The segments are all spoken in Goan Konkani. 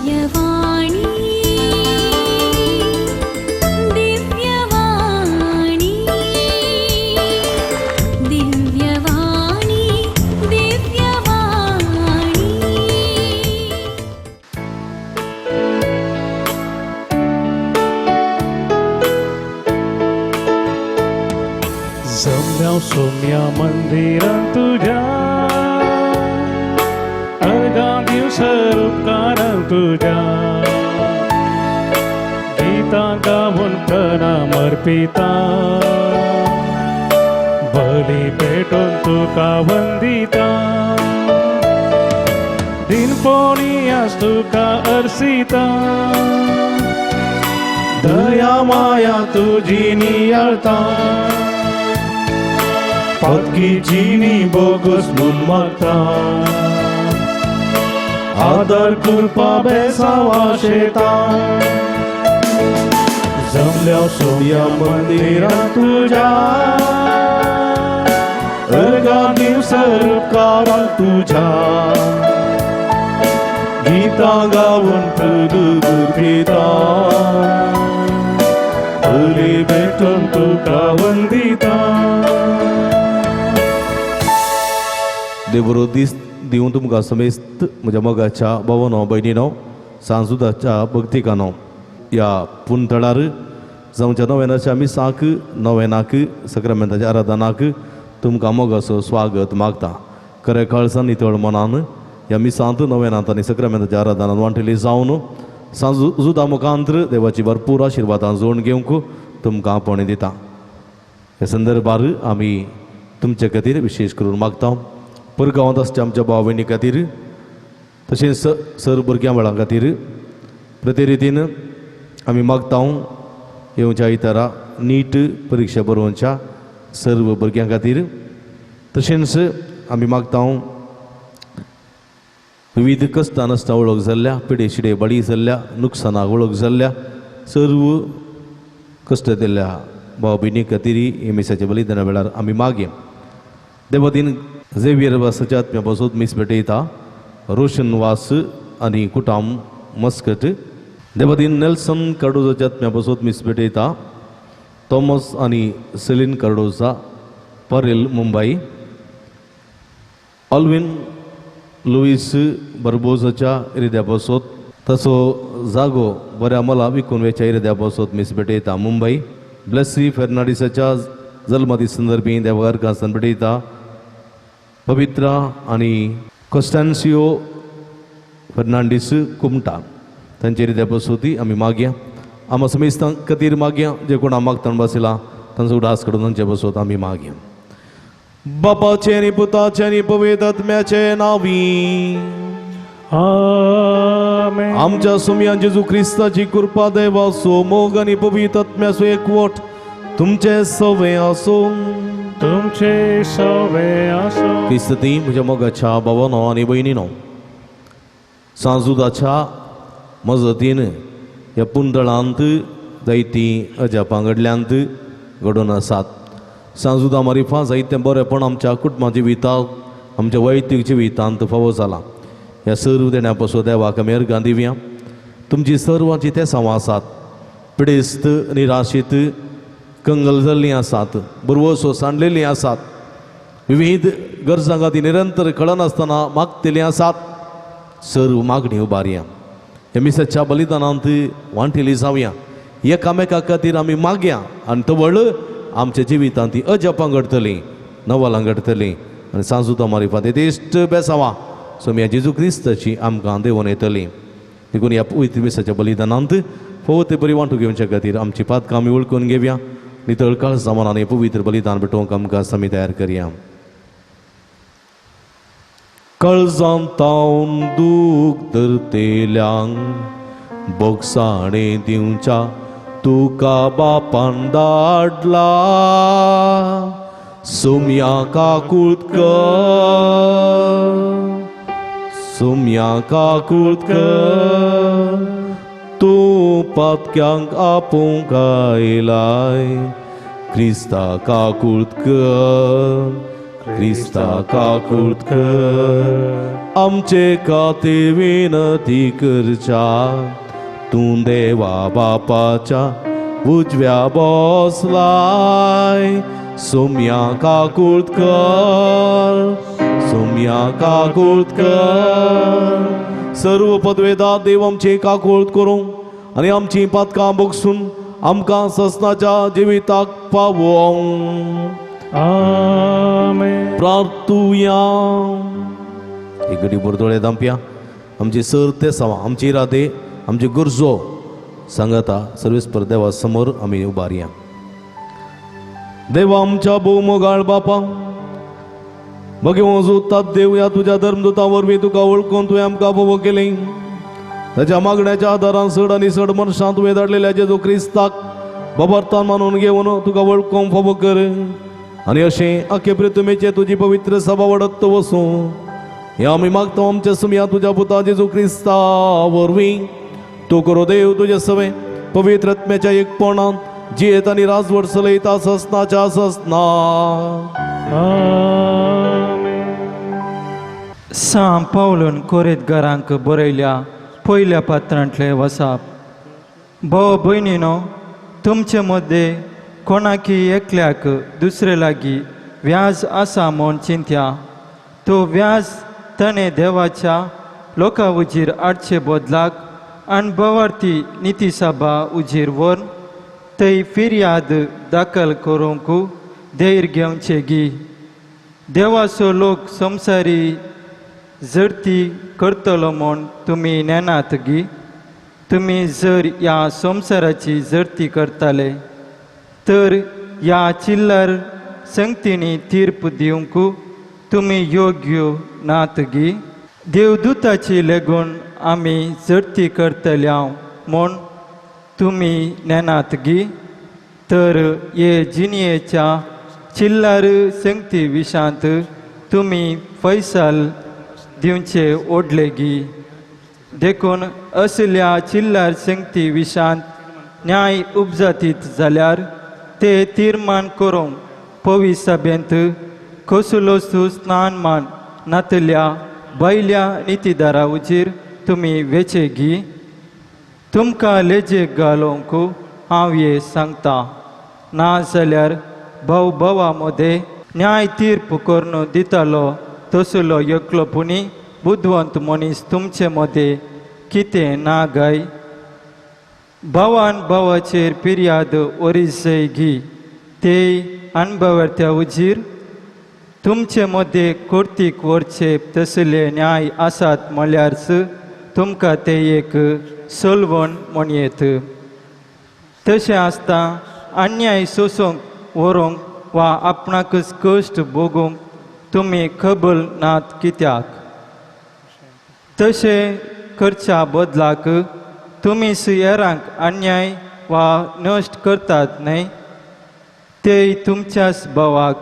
दिव्यवाणी दिव्यवाणी दिव्यवाणी दिव्यवाणी। जमल्या सोम्या मंदिरां तुझ्या, अर्घा दिवस उपकारां तुझ्या, गीतां गावन प्रणाम अर्पिता, बली पेटोवन तुका वंदिता, दिनपोणी तुका अर्सिता, दया माया तुझी नियाळता, पातकी जिनी बोगस म्हूण मागता, आदर कृपा बेसावा शेता, जमल्या सोम्या मंदिरां तुझ्या, अर्घा दिवस उपकारां तुझ्या, गीतां गावन प्रभु बली भेटून तुका वंदिता। देव बरो दीस दिवूं तुमकां समेस्त म्हज्या मोगाच्या भावानो भयणीनो, सांजुदाच्या भक्तिकानो। ह्या पुनतळार जावच्या नोवेनाच्या मिसाक, नोवेनाक, सक्रामेंताच्या आराधनाक तुमकां मोगाचो स्वागत मागता। खरें काळजान नितळ मनान ह्या मिसांत, नोवेनांत आनी सक्रामेंताच्या आराधनान वांटेली जावन सांजुदा मुखांतर देवाची भरपूर आशिर्वादां जोडून घेवंक तुमकां आपोवणें दिता। ह्या संदर्भार आमी तुमचे खातीर विशेश करून मागता, परगांवांत आसच्या आमच्या भाव भयणी खातीर, तशेंच सर भुरग्यां बाळां खातीर। प्रति रितीन आमी मागता येवच्या आयतारा नीट परिक्षा बरोवच्या सर्व भुरग्यां खातीर, तशेंच आमी मागता विविध कश्टां नासतना वळख जाल्ल्या, पिडे शिडे बळी जाल्ल्या, नुकसानाक वळख जाल्ल्या सर्व कश्ट दिल्ल्या भाव भयणी खातीर हे मिसाच्या बलिदाना वेळार आमी मागया। देवदीन झेवियर वासाच्या आत्म्या पासून मीस भेटयता रोशन वास आनी कुटाम मस्कट। देवदीन नेल्सन कार्डोजाच्या आत्म्या पासून मीस भेटयता थॉमस आनी सेलीन कार्डोजा, परेल, मुंबई। ऑल्विन लुईस बर्बोजाच्या इरिद्या पासून तसो जागो बऱ्या मला विकून वेच्या इरिद्या पासून मीस भेटयता मुंबई। ब्लेसी फेर्नांडीसाच्या जल्मदीस संदर्भी देवघर कासन भेटयता पवित्रा आनी कॉस्टान्सियो फेर्नांडीस कुमटा तांचे रित्या पसूती आमी मागया। आमा समेस्तां खातीर मागया, जे कोण मागतान बसला तांचो उडास काडून तांचे बसोत आमी मागया। बापाचे आनी पुताचे आनी पवित्र आत्म्याचे नांवी आमेन। आमच्या सुमया जेजू क्रिस्ताची कृपा, देवाचो मोग आनी पवित्र आत्म्याचो एकवट तुमचे सवे आसूं। तुमचे सवे आसूं। क्रिस्ती म्हज्या मोगाच्या भावानो आनी भयणीनो, सांजुदाच्या मजतीन ह्या पुंदळांत जायतीं अजापां घडल्यांत घडून आसात। सांजुदा मारिफा जायतें बरेंपण आमच्या कुटुंबा जिवितांत, आमच्या वैयक्तीक जिवितांत फावो जालां। ह्या सर्व देण्या पासून देवाक आमी अर्गां दिवया। तुमची सर्वांची तेसांवां आसात, पिडेस्त निराशीत कंगल जाल्लीं आसात, बुरवसो सांडलेलीं आसात, विविध गरजां खातीर निरंतर कळनासतना मागतलीं आसात। सर्व मागणी उबारया, ह्या मिसाच्या बलिदानांत वांटेली जावया। एकामेका खातीर आमी मागया आनी तवळ आमच्या जिवितांत ती अजापां घडटलीं, नवलां घडटलीं आनी सांजुता मारिफात येतेश्ट बेसावां सोम्या जेजू क्रिस्ताची आमकां देवून येतली। देखून ह्या पवित्र मिसाच्या बलिदानांत फावो ते बरी वांटू घेवच्या खातीर आमची पातकां आमी वळखून घेवया। नितळ काळजा मनान हें पवित्र बलिदान भेटोवंक आमकां समी तयार करया। काळजांत तावन दूख धरतेल्यांक बोगसाणे दिवच्या तुका बापान धाडला, सोम्या काकूत कर, सोम्या काकूत कर, तूं पातक्यांक आपोवंक आयलाय, क्रिस्ता काकूत कर, क्रिस्ता काकूट कर आमचे खातीर विनंती करच्या तूं देवा बापाच्या उजव्या बसलाय सोम्या काकूट कर सोम्या काकूट कर. सर्व पदवेदा देव आमचे काकूट करूं आनी आमची पातकां बगसून आमकां ससनाच्या जिविताक पावोवं. आमेन. प्रार्थुया. एक घडी दोळे दांपया. आमची सर ते सवा आमची इरादे आमची गरजो सांगता सर्वेस्पर देवा समोर आमी उबारया. देवा आमच्या भोवमोगाळ बापा, बगे वजूतात देव ह्या तुज्या धर्मदूता वरवीं तुका वळखून तुवें आमकां फावो केलें. ताच्या मागण्याच्या आदारान चड आनी चड मनशां तुवें धाडलेल्या जेजू क्रिस्ताक बाबार्थान मानून घेवन तुका वळखूंक फावो कर आनी अशें आखे प्रितुमेचे तुजी पवित्र सभा वडत वसूं हे आमी मागता आमच्या सुमया तुज्या पुता जेजू क्रिस्ता वरवीं. तूं करो देव तुजे सवे पवित्र आत्म्याच्या एकपणान जियेत आनी राजवट चलयता ससनाच्या ससना. आमेन. सां पावलून कोरेतगारांक बरयल्या पयल्या पात्रांतले वसाप. भाव भयणीनो, तुमचे मदें कोणाकी एकल्याक दुसरे लागीं व्याज आसा म्हूण चिंत्या, तो व्याज ताणें देवाच्या लोकां उजीर हाडचे बदलाक अणभवार्थी नितीसभा उजीर व्हरून थंय फिर्याद दाखल करूंक धैर्य घेवचें गी. देवाचो लोक संवसारी जडती करतलो म्हूण तुमी नेनात गी. तुमी जर ह्या संवसाराची जडती करताले तर ह्या चिल्लर संगतींनी तीर्प दिवंक तुमी योग्य नात गी. देवदूताची लेगून आमी जडती करतले म्हूण तुमी नेनात गी. तर हे जिणयेच्या चिल्लर संगती विशांत तुमी फैसल दिवचे ओडले गी. देखून असल्या चिल्लर संगती विशांत न्याय उपजातीत जाल्यार ते तीर्मान करूंक पवी सभेंत कसलोच स्नानमान नातल्या बैल्या नितीदारा उजीर तुमी वेचे गी. तुमकां लेजेक घालूंक हांव हें सांगता, ना जाल्यार भाव भावा मदें न्याय तीर्प करून दितालो तसलो एकलो पुणी बुदवंत मनीस तुमचे मदें कितें ना गाय? भावान भावाचेर पिर्याद ओरिजय गी ते अणभवर्त्या उजीर तुमचे मदें कोर्तीक व्हरचे तसले न्याय आसात म्हळ्यारच तुमकां ते एक सोलवण म्हणयेत. तशें आसता अन्याय सोसूंक व्हरूंक वा आपणाकच कश्ट भोगूंक तुमी खबल नात कित्याक? तशें करच्या बदलाक तुमी हेरांक अन्याय वा नश्ट करतात न्हय, तेय तुमच्याच भावाक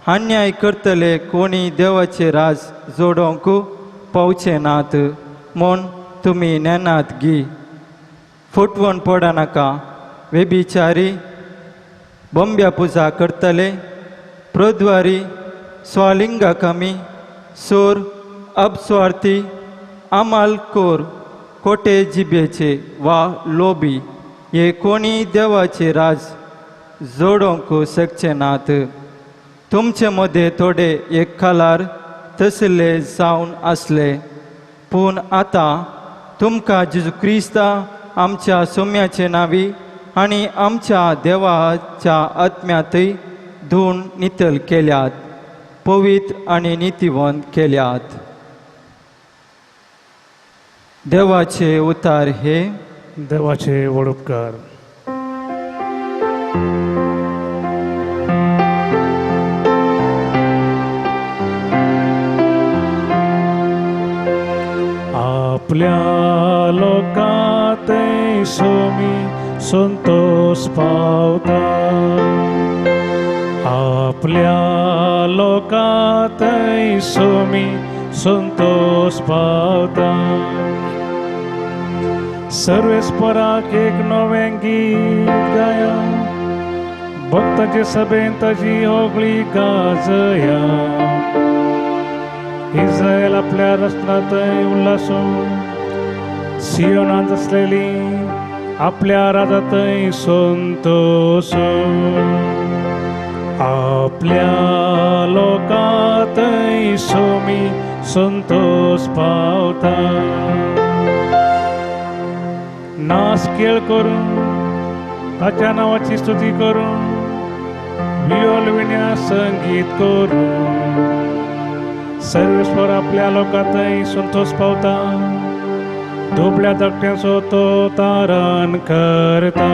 अन्याय करतले कोणी देवाचे राज जोडोवंक पावचे नात म्हूण तुमी नेनात गी. फटवण पडनाका, वेबिचारी, बोंब्या पुजा करतले, प्रद्वारी, स्वालिंगा कमी, सोर, अपस्वार्थी, अमालकोर, कोटे जिबेचे वा लोबी हे कोणी देवाचे राज जोडोवंक शकचे नात. तुमचे मदें थोडे एक खालार तसले जावन आसले, पूण आतां तुमकां जेजू क्रिस्ता आमच्या सोम्याचे नांवी आनी आमच्या देवाच्या आत्म्यांतय धुवन नितळ केल्यात, पवित्र आनी नितीवंत केल्यात. देवाचे उतार हे देवाचे व्हड उपकार. आपल्या लोकांत सोमी संतोष पावता, आपल्या लोकांत सोमी संतोष पावता. सर्वेस्पराक एक नवें गीत गाया, भक्ताचे सभेन ताजी होगळी गाजया. इस्रायल आपल्या रचनातय उल्हासून सियोनांत असलेली आपल्या राजातय संतोष. आपल्या लोकातय सोमी संतोष पावता. नास खेळ करून ताच्या नांवाची स्तुती करून वियोल विण्या संगीत करून सर्वेस्पर आपल्या लोकांतय संतोष पावता. दुबळ्या धाकट्यांचो तो तारण करता.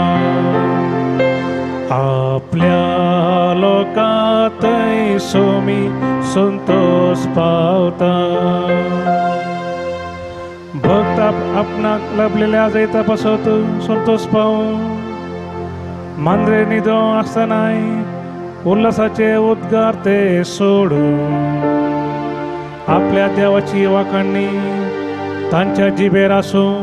आपल्या लोकांतय सोमी संतोष पावता. भक्त आपणाक लाभलेल्या जैता पासत संतोष पावून मांद्रे न्हिदोन आसतनाय उल्हासाचे उद्गार ते सोडून आपल्या देवाची वाखाणणी तांच्या जिबेर आसूं.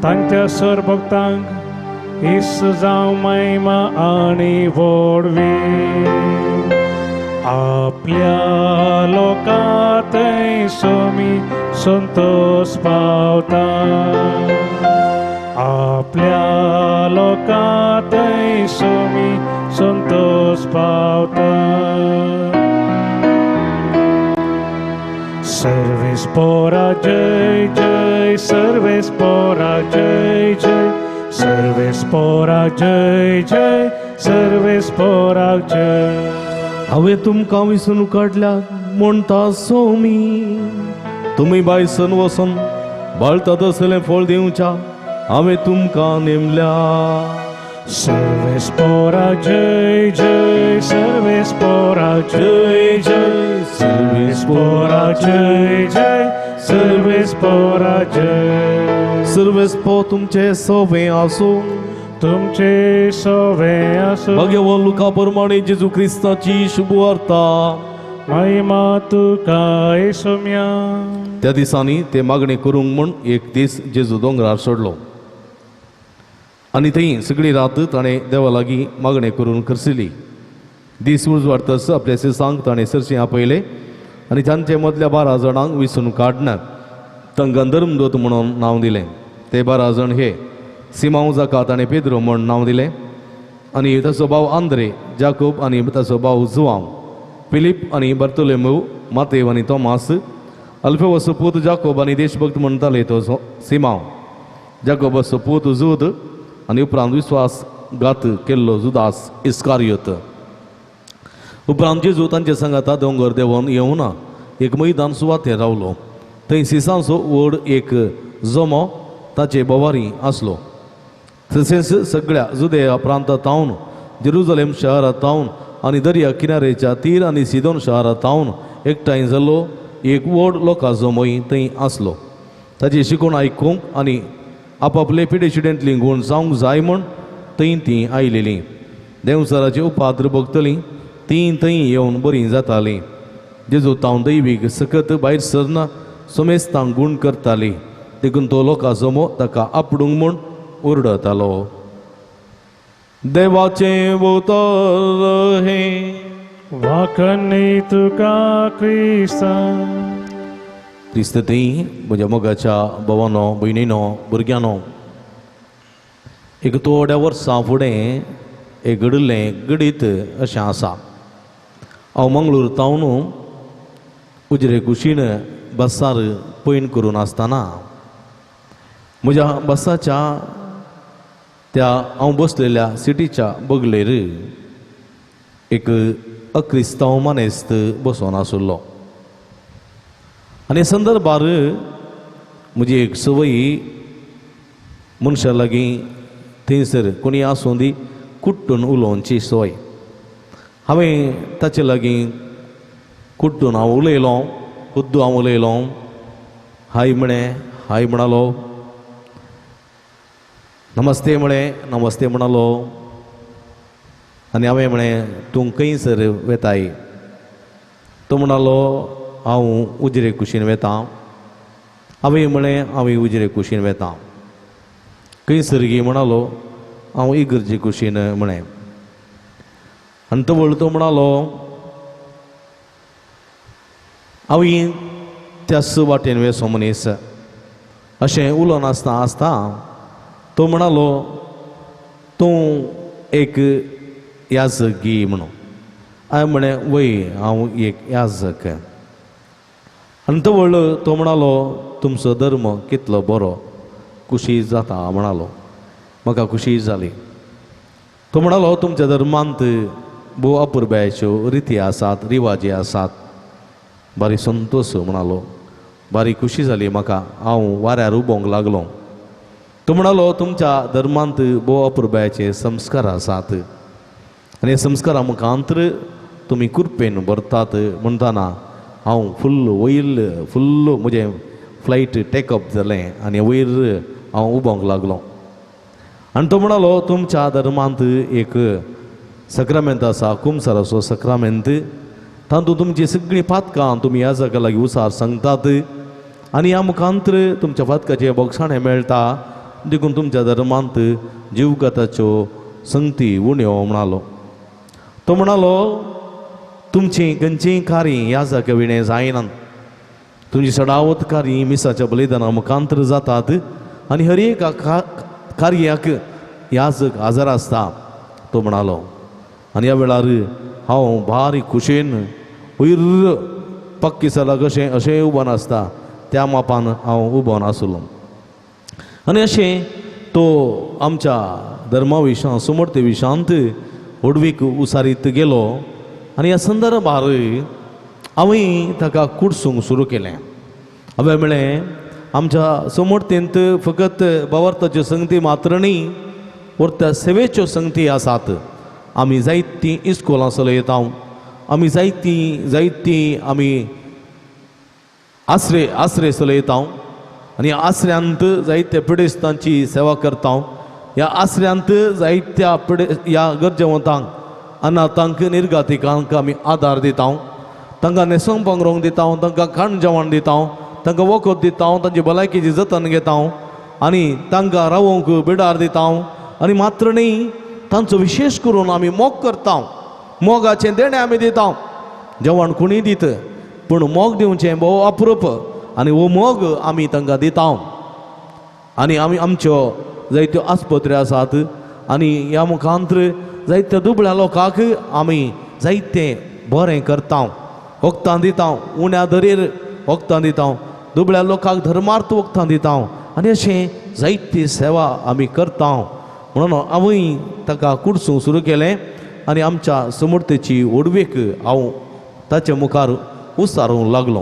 तांच्या सर भक्तांक इस जावं महिमा आनी व्हडवी. आपल्या लोकांतय सोमी संतोष पावता. आपल्या लोकांतय सोमी संतोष पावता. सर्वेस्पोरा जय जय, सर्वेस्पोरा जय जय, सर्वेस्पोरा जय जय, सर्वेस्पोरा जय. हांवें तुमकां विसरून काडल्या म्हणटा सोमी, तुमी बायसन वचोन बाळता तसलें फळ दिवच्या हांवें तुमकां नेमल्या. सर्वेस्पोरा जय जय, सर्वेस्पोरा जय जय, सर्वेस्पोरा जय जय, सर्वेस्पोरा जय. सर्वेस्पो तुमचे सोवे आसूं, तुमचे सोवे आसूं. भाग्यवान लुका प्रमाणे जेजू क्रिस्ताची शुभवार्ता. महिमा तुका येसुम्या. त्या दिसांनी ते मागणी करूंक म्हूण एक दीस जेजू दोंगरार सोडलो आनी थंय सगळी रात ताणें देवा लागीं मागणें करून खर्सिली. दीस उजवाडतस आपल्या शिसांक ताणें सरशीं आपयले आनी तांचे मदल्या 12 जाणांक विसून काडना तांकां धर्मदूत म्हणून नांव दिलें. ते 12 जाण हे सिमांव जाका ताणें पेद्रो म्हूण नांव दिलें आनी ताचो भाव आंद्रे, जाकोब आनी ताचो भाव जुवांव, फिलीप आनी बर्तोलोमेव, मातेव आनी तोमास, अल्फेवसो पूत जाकोब आनी देशभक्त म्हणटाले तो सिमांव, जाकोबाचो पूत जूद आनी उपरांत विस्वासघात केल्लो जुदास इस्कारियोत. उपरांत जेजू तांचे सांगाता दोंगर देंवोन येवना एक मैदान सुवातेर रावलो. थंय सिसांचो व्हड एक जमो ताचे भोवारी आसलो. तशेंच सगळ्या जुदेया प्रांतांत, जेरुजलेम शहरांत आनी दर्या किनारेच्या तीर आनी सिदोन शहरांत एकठांय जाल्लो एक व्हड लोकांचो जमोय थंय आसलो. ताची शिकवण आयकूंक आनी आपापले पिडेशिडेंतली गूण जावंक जाय म्हूण थंय तीं आयलेलीं. देंवचाराचे उपाद्र भोगतलीं तीं थंय येवन बरीं जातालीं. जेजू तावन दैवीक सकत भायर सरना समेस्तांक गूण करताली. देखून तो लोकां जमो ताका आपडूंक म्हूण उरडतालो. देवाचें उतर हें. वाखाणणी तुका क्रिस्ता. क्रिस्त थंय म्हज्या मोगाच्या भावानो, भयणीनो, भुरग्यांनो, एक थोड्या वर्सां फुडें एक घडिल्लें घडीत अशें आसा. हांव मंगळूर तावन उजरे कुशीन बसार पयण करून आसतना म्हज्या बसाच्या त्या हांव बसलेल्या सिटीच्या बगलेर एक अक्रिस्तांव मानेस्त बसोन आशिल्लो. आनी संदर्भार म्हजी एक संवय मनशा लागीं थंयसर कोणी आसूं दी कुट्टून उलोवची संवय. हांवें ताचे लागीं कुट्टून हांव उलयलो, खुद्दू हांव उलयलो. हाय म्हळें, हाय म्हणालो. नमस्ते म्हळें, नमस्ते म्हणालो. आनी हांवें म्हळें, तूं खंयसर वेताय? तो म्हणालो, हांव उजरे कुशीन वेता. हांवें म्हळें, हांव उजरे कुशीन वेता. खंयसर गी म्हणालो, हांव इगर्जे कुशीन म्हळें. आनी तवळ तो म्हणालो हांव त्याच वाटेन वेसो मनीस. अशें उलोवन आसता आसता तो म्हणालो तूं एक याजक गी म्हणून. हांवें म्हळें वय हांव एक याजक. आनी तवळ तो म्हणालो तुमचो धर्म कितलो बरो, खुशी जाता म्हणालो. म्हाका खुशी जाली. तो म्हणालो तुमच्या धर्मांत भोव अपुरबायेच्यो रिती आसात, रिवाजी आसात. बारी संतोश म्हणालो. बारी खुशी जाली म्हाका. हांव वाऱ्यार उबोंक लागलो. तो म्हणालो तुमच्या धर्मांत भोव अपुरबायेचे संस्कार आसात आनी हे संस्कारा मुखांतर तुमी कुरपेन भरतात. म्हणटाना हांव फुल्ल वयर फुल्ल म्हजें फ्लायट टेकअप जालें आनी वयर हांव उबोंक लागलो. आनी तो म्हणालो तुमच्या धर्मांत एक सक्रामेंत आसा, कुमसाराचो सक्रामेंत. तातूंत तुमची सगळीं पातकां तुमी ह्या जाग्या लागीं उसार सांगतात आनी ह्या मुखांतर तुमच्या पातकाचें बोगसाणें मेळटा. देखून तुमच्या धर्मांत जिवगाताच्यो संगती उण्यो म्हणालो. तो म्हणालो तुमचीं खंयचीय कार्य ह्या जाग्या विणें जायनात. तुमची सडावत कार्य मिसाच्या बलिदाना मुखांतर जातात आनी हर एका कार्याक याजक हजर आसता. तो म्हणालो. आनी ह्या वेळार हांव भारी खुशेन वयर पक्की जाला कशें अशें उबोन आसता त्या मापान हांव उबोन आसलो. आनी अशें तो आमच्या धर्मा विशांत समर्थ विशांत व्हडवीक उसारीत गेलो. आनी ह्या संदर्भार हांवें ताका कुडसूंक सुरू केलें. हांवें म्हळें आमच्या समर्थेंत फकत भावार्थाच्यो संगती मात्र न्ही, व्हरत्या सेवेच्यो संगती आसात. आमी जायतीं इस्कोलां चलयता, आमी जायतीं जायतीं आमी आसरे आसरे चलयता आनी आसऱ्यांत जायत्या पिडेस्तांची सेवा करता. ह्या आसऱ्यांत जायत्या पिडे ह्या गरजेवंतांक, अनाथांक, निर्गातिकांक आमी आदार दिता. तांकां न्हेसोंक पांगरूंक दिता, तांकां खाण जेवण दिता, तांकां वखद दिता, तांची भलायकेची जतन घेता आनी तांकां रावोंक बिडार दिता. आनी मात्र न्ही, तांचो विशेश करून आमी मोग करता. मोगाचें देणें आमी दिता. जेवण कोणूय दीत पूण मोग दिवचें भोव अप्रूप आनी हो मोग आमी तांकां दिता. आनी आमी आमच्यो जायत्यो आस्पत्र्यो आसात आनी ह्या मुखांतर जायत्या दुबळ्या लोकांक आमी जायतें बरें करता. वखदां दिता, उण्या दरेर वखदां दिता, दुबळ्या लोकांक धर्मार्थ वखदां दिता आनी अशें जायती सेवा आमी करता. म्हणून हांवूय ताका कुडसूंक सुरू केलें आनी आमच्या समर्थेची व्हडवीक हांव ताचे मुखार उसारूंक लागलो.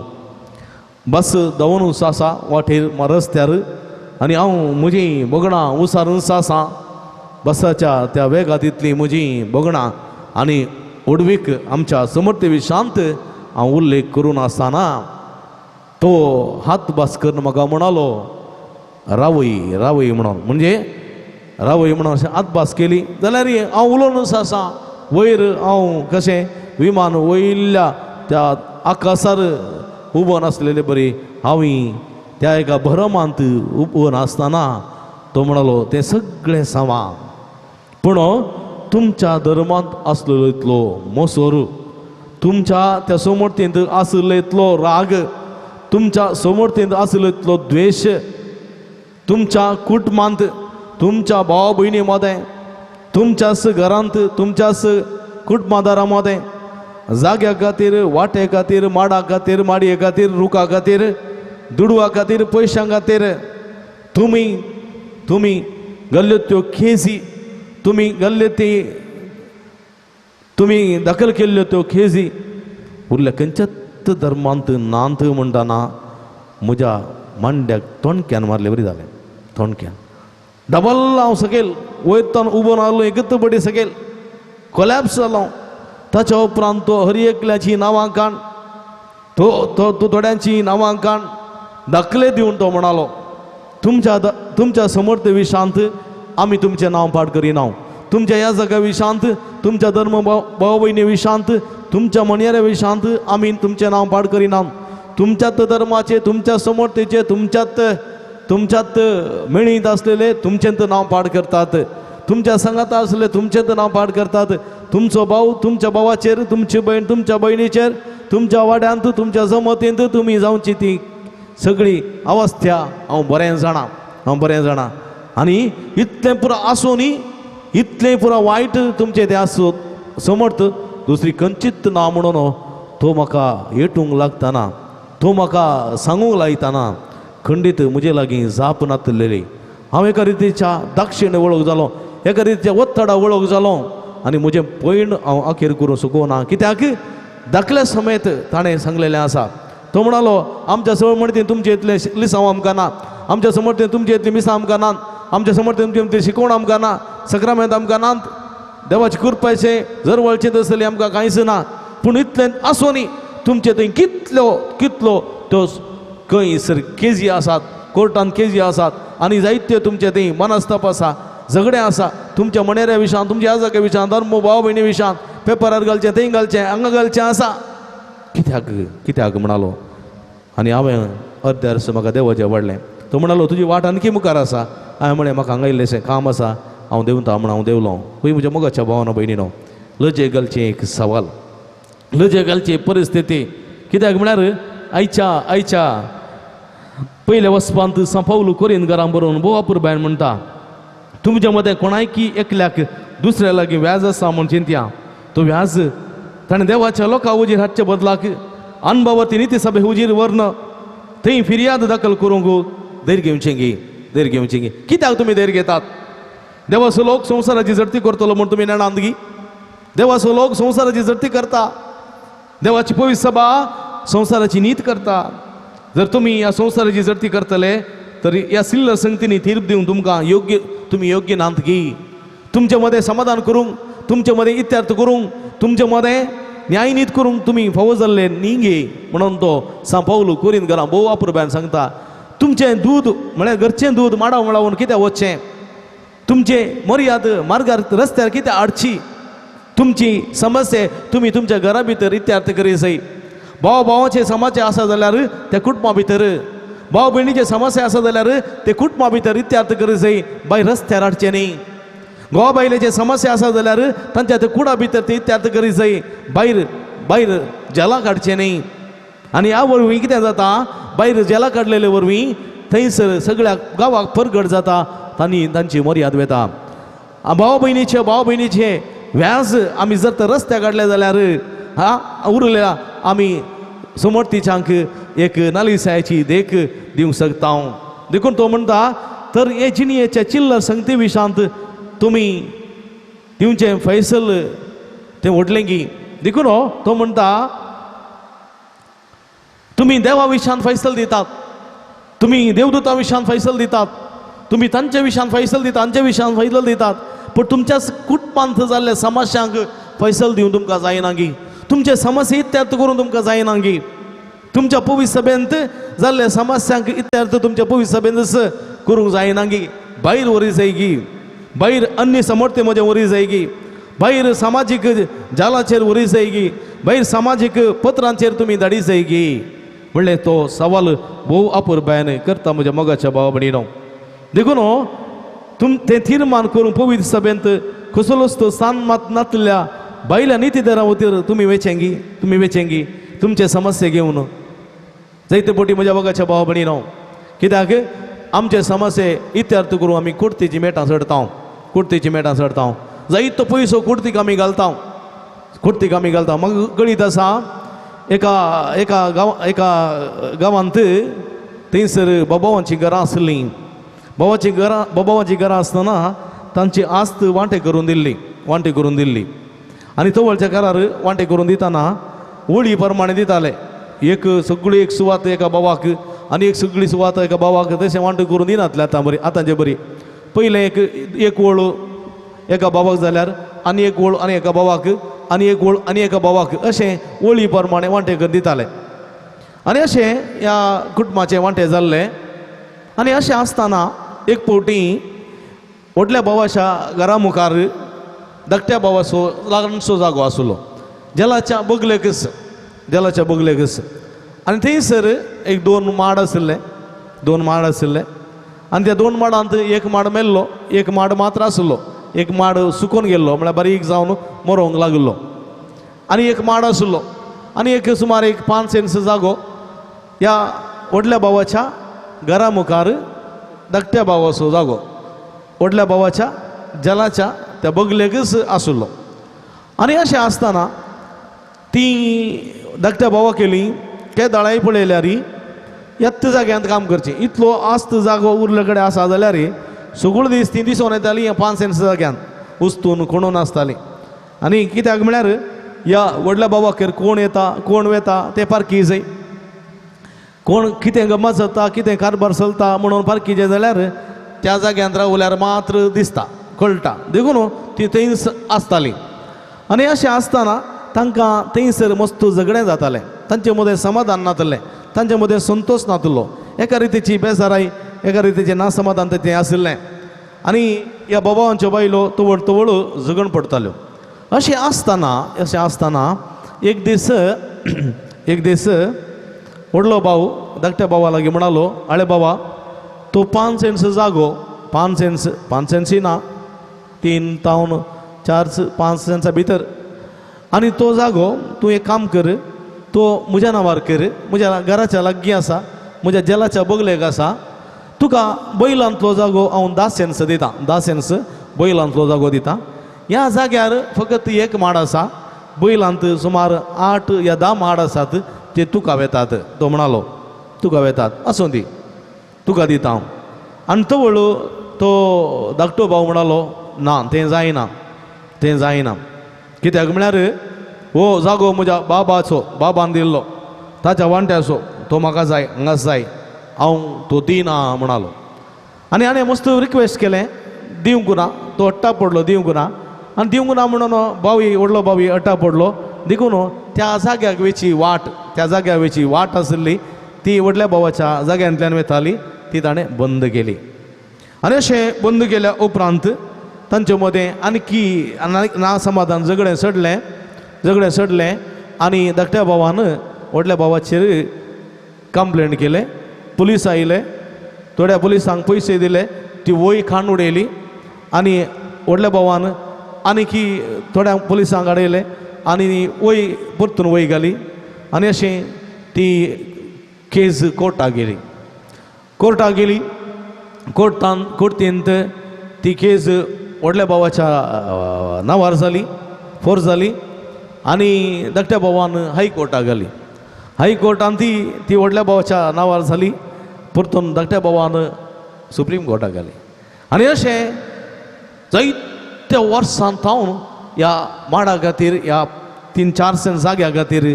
बस दवरून आसा वाटेर रस्त्यार आनी हांव म्हजीं भोगणां उसारून आसा. बसाच्या त्या वेगांत म्हजीं भोगणां आनी व्हडवीक आमच्या समर्थे विशांत हांव उल्लेख करून आसतना तो हात भास करून म्हाका म्हणालो रावय रावय म्हणून. म्हणजे रावय म्हणून अशें हात केली जाल्यार हांव उलोवनच आसा. वयर हांव कशें विमान वयल्या त्या आकाशार उबो नासलेले बरी हांव त्या एका भरमांत उबोन आसतना तो म्हणालो तें सगळें सामा, पूण तुमच्या धर्मांत आसलेलो इतलो मोसोर, तुमच्या त्या समर्थेंत आशिल्लो इतलो राग, तुमच्या समर्थेंत आशिल्लो इतलो द्वेश, तुमच्या कुटुंबांत, तुमच्या भाव भयणी मदें, तुमच्याच घरांत, तुमच्याच कुटुंबादारा मदें, जाग्या खातीर, वाटे खातीर, माडा खातीर, माडये खातीर, रुखा खातीर, दुडवा खातीर, पयशां खातीर तुमी तुमी गल्ल्यो त्यो खेजी, तुमी गल्ले ती तुमी दाखल केल्ल्यो त्यो खेजी उरल्या खंयच्याच धर्मांत नांत. म्हणटाना म्हज्या मांड्याक तोणक्यान मारले बरी जालें. तोणक्यान डबल हांव सकयल वयर तान उबो रावलो, एकच बडी सकयल कोलॅप्स जालो. ताच्या उपरांत तो हर एकल्याची नांवां काण, तो तो तो थोड्यांची नांवां काण दाखले दिवन तो म्हणालो तुमच्या तुमच्या समर्थ विशांत आमी तुमचें नांव पाड करिना. तुमच्या ह्या जाग्या विशांत, तुमच्या धर्म भाव भयणी विशांत, तुमच्या मनयाऱ्या विशांत आमी तुमचें नांव पाड करिना. तुमच्यात धर्माचे, तुमच्या समर्थेचे, तुमच्यात तुमच्यात मेळींत आसलेले तुमचें नांव पाड करतात. तुमच्या संगात आसले तुमचें नांव पाड करतात. तुमचो भाव तुमच्या भावाचेर, तुमची भयण तुमच्या भयणीचेर, तुमच्या वाड्यांत तुमच्या जमतींत तुमी जावची ती सगळी अवस्था हांव बरें जाणा, हांव बरें जाणा. आनी इतलें पुरो आसूनय, इतलें पुरो वायट तुमचें तें आसूं समर्थ दुसरी खंयचीच ना म्हणून तो म्हाका येटूंक लागतना, तो म्हाका सांगूंक लायतना खंडीत म्हजे लागीं जाप नातलेली. हांव एका रितीच्या दाक्षिण्य वळख जालो, एका रितीच्या ओत्तडा वळख जालो आनी म्हजें पयण हांव अखेर करूंक शकना. कित्याक धाकल्या समेत ताणें सांगलेलें आसा. तो म्हणालो आमच्या समर्थेन तुमचे इतलें लिसांव आमकां ना, आमच्या समर्थेन तुमचे इतलीं मिसां आमकां नात, आमच्या समर्थेन तुमचे इतली शिकवण आमकां ना, सक्रामेंत आमकां नात, देवाची कृपाचें जरवळचें तसलें आमकां कांयच ना. पूण इतलें आसूनय तुमचे थंय कितलो कितलो त्यो खंय सर केजी आसात, कोर्टान केजी आसात आनी जायते तुमचे थंय मनस्ताप आसा, झगडें आसा तुमच्या मणेऱ्या विशयान, तुमच्या आजाक्या विशयान, धर्म भाव भयणी विशयान, पेपरार घालचें थंय घालचें हांगा घालचें आसा. कित्याक कित्याक म्हणालो. आनी हांवें अर्द्यार म्हाका देवाचें वाडलें. तो म्हणालो तुजी वाट आणखी मुखार आसा. हांवें म्हळें म्हाका हांगा इल्लेशें काम आसा, हांव देंवता म्हण हांव देंवलो. खंय म्हज्या मोगाच्या भावान भयणीनो, लजे घालचें एक सवाल, लजे घालची परिस्थिती. कित्याक म्हळ्यार आयच्या आयच्या पयल्या वचपांत सांपावलू कोरीन घरां बरोवन भोव अपुरबायन म्हणटा, तुमच्या मदें कोणायकी एकल्याक दुसऱ्या लागीं व्याज आसा म्हूण चिंतया, तो व्याज ताणें देवाच्या लोकां हुजीर हाडचे बदलाक अनभावती निती सभे हुजीर व्हरून थंय फिर्याद दाखल करूंक धैर्य घेवचें गी, धैर्य घेवचें गी. कित्याक तुमी धैर्य घेतात? देवाचो लोक संवसाराची झडती करतलो म्हूण तुमी नेणांत गी? देवाचो लोक संवसाराची झडती करता, देवाची पवित्र सभा संवसाराची नीत करता. जर तुमी ह्या संवसाराची झडती करतले तर ह्या सिल्लर संगतींनी तीर्प दिवन तुमकां योग्य, तुमी योग्य नात गी? तुमचे मदें समाधान करूंक, तुमचे मदें इत्यार्थ करूंक, तुमचे मदें न्यायनीत करूंक तुमी फावो जाल्ले न्ही गे. म्हणून तो सांपावलू कोरीन घरां भोव अपुरबायन सांगता, तुमचें दूद म्हळ्यार घरचें दूद माडा मळावून कित्याक वचचें? तुमचें मर्याद मार्गार रस्त्यार कित्याक हाडची? तुमची समस्या तुमी तुमच्या घरा भितर इत्यार्थ करी जाय. भाव भावाचे समस्या आसा जाल्यार त्या कुटुंबा भितर, भाव भयणीचे समस्या आसा जाल्यार ते कुटुंबा भितर इत्यार्थ करी जाय, बाय रस्त्यार हाडचें न्ही. घोवा बायलेचे समस्या आसा जाल्यार तांच्या त्या कुडा भितर ते इत्यार्थ करी जाय, भायर भायर जेलां काडचें न्ही. आनी ह्या वरवीं कितें जाता, भायर जेलां काडलेले वरवीं थंयसर सगळ्या गांवाक परगट जाता, तांणी तांची मर्याद वेता. भाव भयणीचे भाव भयणीचे व्याज आमी जर तर रस्त्यार काडले जाल्यार हा उरल्या आमी समर्थीच्यांक एक नालिसायची देख दिवंक शकता. देखून तो म्हणटा तर हे जिणयेच्या चिल्लर संगती विशांत तुमी दिवचें फैसल तें व्हडलें गी. देखून हो तो म्हणटा तुमी देवा विशांत फैसल दितात, तुमी देवदूता विशांत फैसल दितात, तुमी तांच्या विशांत फैसल दितात, तांच्या विशांत फैसल दितात, पूण तुमच्या कुटुंबांत जाल्ल्या समस्यांक फैसल दिवन तुमकां जायना गी? तुमचे समस्या इत्यार्थ करून तुमकां जायना गी? तुमच्या पवित्र सभेंत जाल्ल्या समस्यांक इत्यार्थ तुमच्या पवित्र सभेंतच करूंक जायना गी? भायर वरी जाय गी, भायर अन्य समर्थे म्हजें वरी जाय गी, भायर सामाजीक जालाचेर वरी जाय गी, भायर सामाजीक पत्रांचेर तुमी धाडी जाय गी? म्हणलें तो सवाल भोव अपुरबायन करता म्हज्या मोगाच्या भावा भयणीनो. देखून तुम तें तिर्मान करून पवित्र सभेंत कसलोच तो सान मात नातल्या बायल्या नितीदारा वतीर तुमी वेचेंगी, तुमी वेचेंगी तुमचे समस्या घेवन जायते पोटी म्हज्या मोगाच्या भावा भयणीनो. कित्याक आमचे समस्ये इत्यार्थ करून आमी कुर्तीची मेटां चडता, कुर्तीची मेटां चडता, जायतो पयसो कुर्तीक आमी घालता, कुर्तीक आमी घालता. म्हाका कळीत आसा एका एका गांव एका गांवांत थंयसर बाबावांचीं घरां आसलीं. बाबाची घरां बाबावांचीं घरां आसतना तांची आस्त वांटे करून दिल्ली, वांटे करून दिल्ली. आनी तवळच्या काळार वांटे करून दितना वळी प्रमाणे दिताले. एक सगळी एक सुवात एका बाबाक आनी एक सगळी सुवात एका बाबाक, तशें वांटे करून दिनातले आतां बरी. आतांचे बरी पयलें एक एक वळ एका बाबाक जाल्यार आनी एक वळ आनी एका बाबाक आनी एक वळ आनी एका बाबाक, अशें वळी प्रमाणे वांटे करून दिताले. आनी अशें ह्या कुटुंबाचे वांटे जाल्ले. आनी अशें आसतना एक फावटी व्हडल्या भावाच्या घरा मुखार धाकट्या भावाचो ल्हानसो जागो आसलो, जेलाच्या बगलेकच, जेलाच्या बगलेकच. आनी थंयसर एक दोन माड आशिल्ले, दोन माड आशिल्ले. आनी त्या दोन माडांत एक माड मेल्लो, एक माड मात्र आसलो. एक माड सुकोन गेल्लो, म्हळ्यार बारीक जावन मरोंक लागिल्लो. आनी एक माड आशिल्लो आनी एक सुमार एक 5 सेन्स जागो ह्या व्हडल्या भावाच्या घरा मुखार धाकट्या भावाचो जागो व्हडल्या भावाच्या जलाच्या त्या बगलेकच आशिल्लो. आनी अशें आसतना ती धाकट्या भावा केली केदाळाय पळयल्यार येत्त जाग्यांत काम करचें, इतलो आस्त जागो उरले कडेन आसा जाल्यार सगळो दीस ती दिसून येताली ह्या 5 सेन्स जाग्यांत उस्तून कोणून आसताली. आनी कित्याक म्हळ्यार ह्या व्हडल्या भावाकेर कोण येता कोण वेता ते पारखी जाय, कोण कितें गमत जाता कितें कारभार चलता म्हणून पारखी जाल्यार त्या जाग्यांत रावल्यार मात्र दिसता कळटा, देखून ती थंयच आसताली. आनी अशें आसतना तांकां थंयसर मस्त झगडें जातालें, तांचे मदें समाधान नातलें, तांचे मदें संतोश नातलो, एका रितीची बेजाराय एका रितीचें नासमाधान तें आशिल्लें. आनी ह्या बाबांच्यो बायलो तवळ तवळ झगण पडटाल्यो. अशें आसतना एक दीस एक दीस व्हडलो भाव धाकट्या भावा लागीं म्हणालो, आळे बाबा तो 5 सेन्स जागो, 5 सेन्स 5 सेन्सी ना, 3 तावन 4 5 सेन्सा भितर, आनी तो जागो तूं एक काम कर, तो म्हज्या नांवार कर, म्हज्या घराच्या लागीं आसा, म्हज्या जेलाच्या बगलेक आसा, तुका बैलांतलो जागो हांव 10 सेन्स दितां, 10 सेन्स बैलांतलो जागो दितां. ह्या जाग्यार फकत एक माड आसा, बैलांत सुमार 8 या 10 माड आसात ते तुका वेतात. तो म्हणालो तुका वेतात, आसूं दी, तुका दिता हांव. आनी तवळ तो धाकटो भाव म्हणालो, ना तें जायना, तें जायना, कित्याक म्हळ्यार हो जागो म्हज्या बाबाचो, बाबान दिल्लो, ताच्या वांट्याचो, तो म्हाका जाय, हांगा जाय, हांव तो दिना म्हणालो. आनी हाणें मस्त रिक्वेस्ट केलें, दिवंक ना, तो अट्टा पडलो, दिवंक ना. आनी दिवंक ना म्हणून बावी व्हडलो बावी अट्टा पडलो, देखून त्या जाग्याक वेची वाट, त्या जाग्याक वेची वाट आशिल्ली ती व्हडल्या भावाच्या जाग्यांतल्यान वेताली, ती ताणें बंद केली. आनी अशें बंद केल्या उपरांत तांचे मदें आणकी ना समाधान झगडें सडलें, झगडें सडलें. आनी धाकट्या भावान व्हडल्या भावाचेर कंप्लेंट केलें, पुलीस आयले, थोड्या पुलिसांक पयशे दिले, ती वय खाण उडयली. आनी व्हडल्या भावान आनीकी थोड्या पुलिसांक हाडयले आनी वय परतून वय घाली. आनी अशें ती केज कोर्टाक गेली, कोर्टाक गेली, कोर्टान कोर्तींत ती केज व्हडल्या भावाच्या नांवार जाली, फोर्स जाली. आनी धाकट्या भावान हायकोर्टाक घाली, हायकोर्टान ती ती व्हडल्या भावाच्या नांवार जाली, परतून धाकट्या भावान सुप्रीम कोर्टाक घाली. आनी अशें जायत्या वर्सां थावन ह्या माडा खातीर, ह्या 3-4 सेंट जाग्या खातीर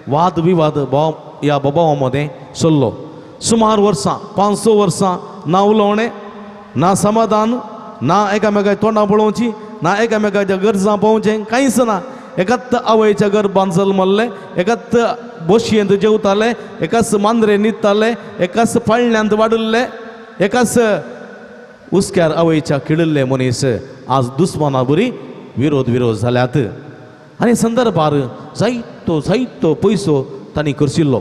वाद विवाद भाव ह्या बाबां मदें चल्लो. सुमार वर्सां 5-6 वर्सां ना उलोवणें, ना समाधान, ना एकामेकाच्या तोंडां पळोवची, ना एकामेकाच्या गरजां पळोवचें, कांयच ना. एकाच आवयच्या गर्भान जल्मल्ले, एकाच बोशयेंत जेवताले, एकाच मांद्रे न्हिदताले, एकाच पाळण्यांत वाडिल्ले, एकाच हुस्क्यार आवयच्या किडिल्ले मनीस आज दुस्माना बरी विरोध विरोध जाल्यात. आनी संदर्भार जायतो जायतो पयसो तांणी करशिल्लो.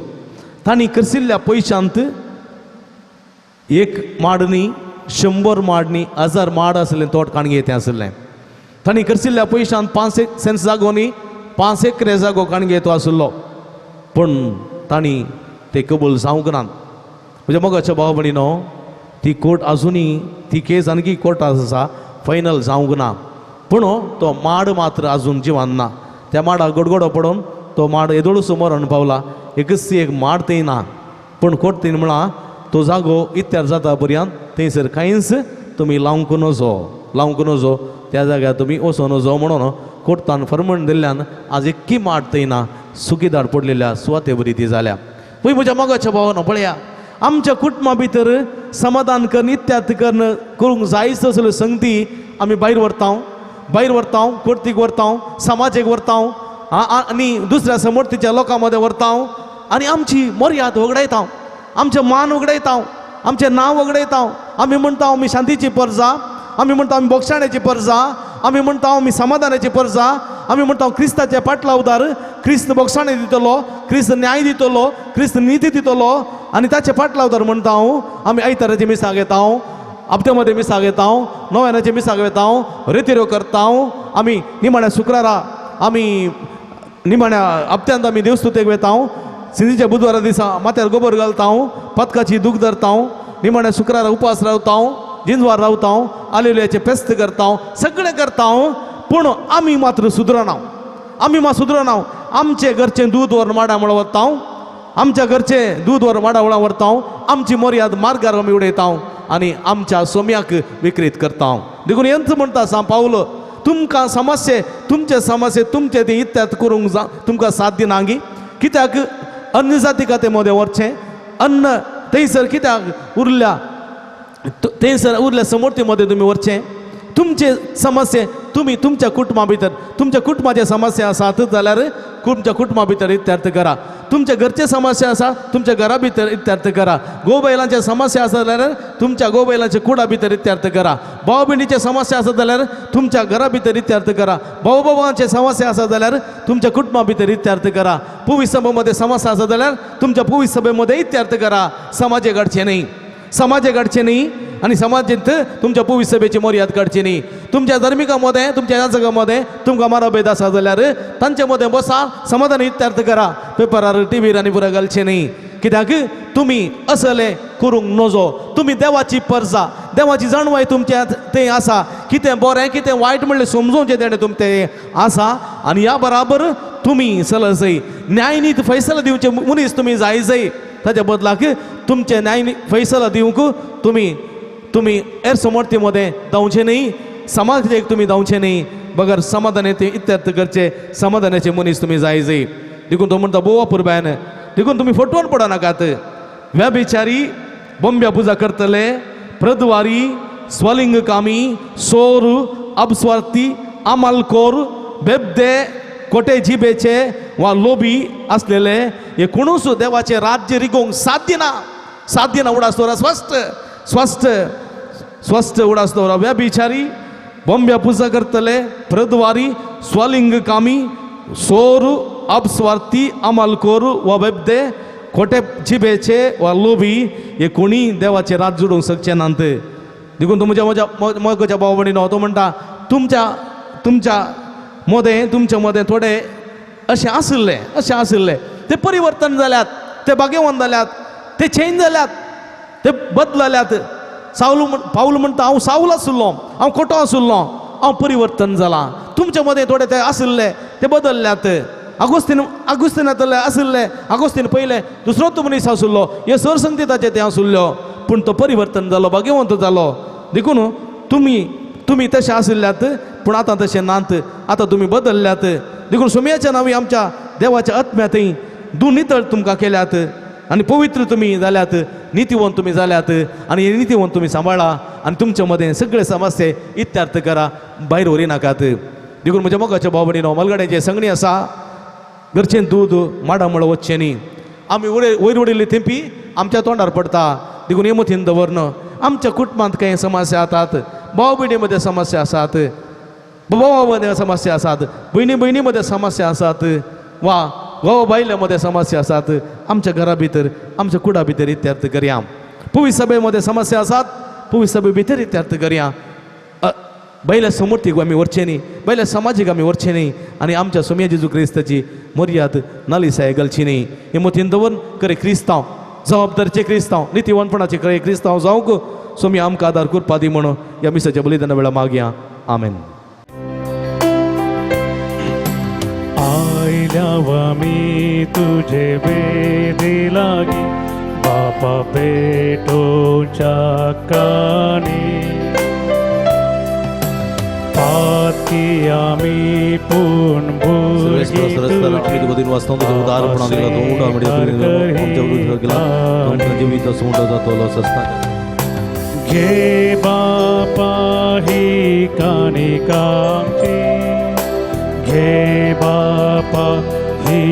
तांणी करशिल्ल्या पयशांत एक माड न्ही, 100 माड न्ही, 1000 माड आसलें तोट काणगे तें आसलें. तांणी करशिल्ल्या पयशांत 5 सेन्स जागो न्ही, 5 एकरे जागो काणगे तो आशिल्लो, पूण तांणी ते कबूल जावंक नात. म्हज्या मोगाच्या भाव भयणीनो, ती कोर्ट आजुनूय ती केस आणकी कोर्टांत आसा, फायनल जावंक ना, पूण तो माड मात्र आजून जिवान ना. त्या माडाक गडगडो पडून तो माड येदोळसो मरण पावला, एकच एक माड थंय ना. पूण कोर्टीन म्हळां तो जागो इत्यार जाता पर्यंत थंयसर कांयच तुमी लावंक नजो, लावंक नजो, त्या जाग्यार तुमी वचों नजो म्हणून कोर्टान फर्मण दिल्ल्यान आज एक्की माड थंय ना, सुकीदार पडलेल्या सुवाते बरी ती जाल्या. पळय म्हज्या मोगाच्या भावानो, पळया आमच्या कुटुंबा भितर समाधान करून इत्याद करून करूंक जायच असल्यो संगती आमी भायर व्हरता, भायर व्हरता, कोर्तीक व्हरता, समाजेक व्हरता आनी दुसऱ्या समर्थीच्या लोकां मदें व्हरता आनी आमची मर्याद वगडायता, आमचें मान वगडायता, आमचें नांव वगडायता. आमी म्हणटा आमी शांतीची परजा, आमी म्हणटा आमी बोगशाण्याची परजा, आमी म्हणटा आमी समाधानाची परजा, आमी म्हणटा क्रिस्ताचे पाटलावदार, क्रिस्त बोगसाणे दितलो, क्रिस्त न्याय दितलो, क्रिस्त निती दितलो आनी ताचे पाटलावदार म्हणटा हांव. आमी आयताराची मिसां घेता, हप्त्या मदें मिसाक येता, नव्यानाचे मिसाक वेता, रेतिरो करता. आमी निमाण्या शुक्रारा, आमी निमाण्या हप्त्यांत आमी देवस्तुतेक वेता. सिंधीच्या बुधवारा दिसा माथ्यार गोबर घालता, पदकाची दूख धरता, निमाण्या शुक्रारा उपास रावता, जिंजवार रावता, आलेलुयाचें फेस्त करता, सगळें करता. पूण आमी मात्र सुदरना, आमी मात सुदरना. आमचे घरचें दूद व्हरून माडा म्हळ्यार वता, आमच्या घरचें दूद व्हरून माडा वळां व्हरता, आमची मर्याद मार्गार आमी उडयता आनी आमच्या सोम्याक विक्रीत करता. देखून हेंच म्हणटा सांग पावलो, तुमकां समस्ये, तुमचे समस्ये तुमचे ते इत्यात करूंक जा तुमकां साथ दिना गी. कित्याक अन्य जाती खातीर मदें व्हरचें अन्न थंयसर कित्याक उरल्या, थंयसर उरल्या समोरती मदें तुमी व्हरचें. तुमचे समस्ये तुमी तुमच्या कुटुंबा भितर, तुमच्या कुटुंबाचे समस्या आसात जाल्यार तुमच्या कुटुंबा भितर इत्यर्थ करा. तुमच्या घरचे समस्या आसा तुमच्या घरा भितर इत्यर्थ करा. गोबैलांचे समस्या आसा जाल्यार तुमच्या गोबैलांचे कुडा भितर इत्यर्थ करा. भाव भयणीचे समस्या आसा जाल्यार तुमच्या घरा भितर इत्यर्थ करा. भाव भावांचे समस्या आसा जाल्यार तुमच्या कुटुंबा भितर इत्यर्थ करा. पुवी सभेमध्ये समस्या आसा जाल्यार तुमच्या पुवी सभेमध्ये इत्यर्थ करा. समाजे घडचे न्ही, समाजे काडचे न्ही आनी समाजेंत तुमच्या पुवी सभेची मर्याद काडची न्ही. तुमच्या धर्मिका मदें, तुमच्या याजका मदें तुमकां माराभेद आसा जाल्यार तांचे मदें बसा, समाधान इत्यर्थ करा. पेपरार टिवीर आनी पुरा घालचें न्ही. कित्याक तुमी असले करूंक नजो. तुमी देवाची परजा, देवाची जाणवाय तुमच्या थंय आसा. कितें बरें कितें वायट म्हणलें समजोवचें तेणें तुमचें आसा. आनी ह्या बराबर तुमी सलसय न्यायनीत फैसला दिवचे मनीस तुमी जाय जाय. ताच्या बदलाक तुमचे न्याय फैसला दिवंक तुमी तुमी हेर समर्थी मदें धांवचे न्ही, समाजाक तुमी धांवचे न्ही, बगर समाधान ते इत्यर्थ करचे समाधानाचे मनीस तुमी जाय जाय. देखून तो म्हणटा भोव अपुरबायन, देखून तुमी फटवण पडनाकात. व्यभिचारी, बोंब्या पुजा करतले, प्रद्वारी, स्वलिंग कामी, सोर, अपस्वार्थी, अमलकोर, बेबदे, कोटे जिबेचे वा लोबी असलेले हे कोणूच देवाचे राज्य रिगोवंक साध्य ना, साध्य ना. उडास दवरा स्पश्ट, स्पश्ट, स्पश्ट उडास दवरा. व्यभिचारी, बोंब्या पुजा करतले, प्रद्वारी, स्वलिंग कामी, सोर, अपस्वार्थी, अमलकोर वा बेबदे, खोटे जिबेचे वा लोबी हे कोणी देवाचे रात जोडूंक शकचे नात. देखून तो म्हज्या म्हज्या मोगाच्या भाव भयणीनो, तो म्हणटा तुमच्या तुमच्या मदें, तुमच्या मदें थोडे अशें आशिल्ले, अशें आशिल्ले, ते परिवर्तन जाल्यात, ते भाग्यवंत जाल्यात, ते चेंज जाल्यात, ते बदलल्यात. सावल पावल म्हणटा हांव सावल आशिल्लो, हांव खोटो आशिल्लो, हांव परिवर्तन जालां. तुमच्या मदें थोडे ते आशिल्ले ते बदलल्यात. आगोस्तीन आगोस्तीनांतले आशिल्ले, आगोस्तीन पयले दुसरोच मनीस आशिल्लो, हे सर संगीताचे ते आशिल्लो, पूण तो परिवर्तन जालो, भाग्यवंत जालो. देखून तुमी तुमी तशें आशिल्ल्यात, पूण आतां तशें नात, आतां तुमी बदलल्यात. देखून सोम्याच्या नांवी आमच्या देवाच्या आत्म्यातय दोन नितळ तुमकां केल्यात आनी पवित्र तुमी जाल्यात, नितीवंत तुमी जाल्यात. आनी हे नितीवंत तुमी सांबाळा आनी तुमच्या मदें सगळे समस्ये इत्यार्थ करा, भायर व्हरी नाकात. देखून म्हज्या मोगाच्या भाव भयणीनो, मलगड्याचें संगणी आसा, घरचें दूद माडा मळ वचचें न्ही. आमी वयर वयर उडयल्ली थेंपी आमच्या तोंडार पडटा. देखून हे मतीन दवरन, आमच्या कुटुंबांत कांय समस्या आसात, भाव भयणी मदें समस्या आसात, भावा मदें समस्या आसात, भयणी भयणी मदें समस्या आसात, वा घोव बायले मदें समस्या आसात, आमच्या घरा भितर, आमच्या कुडा भितर इत्यर्थ करया. पुवी सभे मदें समस्या आसात, पुवी सभे भितर इत्यर्थ करया. बैल्या समर्थीक आमी व्हरचें न्ही, बैल्या समाजीक आमी व्हरचें न्ही आनी आमच्या सोम्या जेजू क्रिस्ताची मर्याद नालिसाय घालची न्ही. हे मतीन दवरून खरें क्रिस्तांव, जबाबदारीचे क्रिस्तांव, नितीवंतपणाचे खरें क्रिस्तांव जावंक सोमी आमकां आदार करपा दी म्हणून ह्या मिसाच्या बलिदाना वेळार मागया. आमेन. आयल्याव मी तुझे वेदी लागी, बापा पेटोच्या कानी. पातकी आमी पूण भुरगीं तुजी. घे बापा ही कानिकामची, घे बापा ही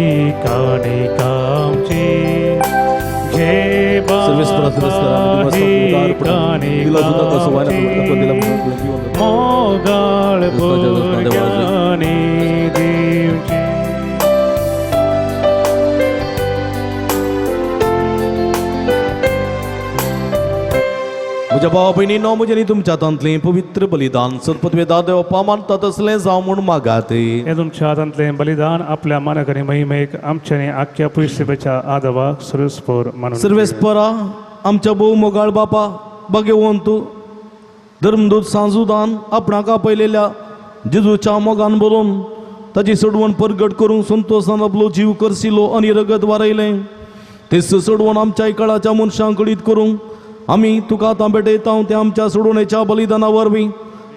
कानिकामची, घे बापा ही कानिकामची, मोगाळ भुरग्यांनी दिवची. म्हज्या भावा भयणीनो, म्हजें आनी तुमच्या हातांतलें पवित्र बलिदान सरपदवेदा देवपा मानता तसलें जावं म्हूण मागात. हे तुमच्या हातांतलें बलिदान आपल्या मानक आनी महिमेक आमच्या आनी आख्ख्या पयशेच्या आदवाक सुरसपोर मानून. सर्वेस्परा आमच्या भोव मोगाळ बापा भाग्यवंत धर्मदूत सांजुदान आपणाक आपयलेल्या जेजूच्या मोगान बरोवन ताची सोडवण परगट करूंक संतोशान आपलो जीव करसिलो आनी रगत वारयलें. तेच सोडवण आमच्या काळाच्या मनशांक कळीत करूंक आमी तुका आतां भेटयता ते आमच्या सोडवणेच्या बलिदाना वरवीं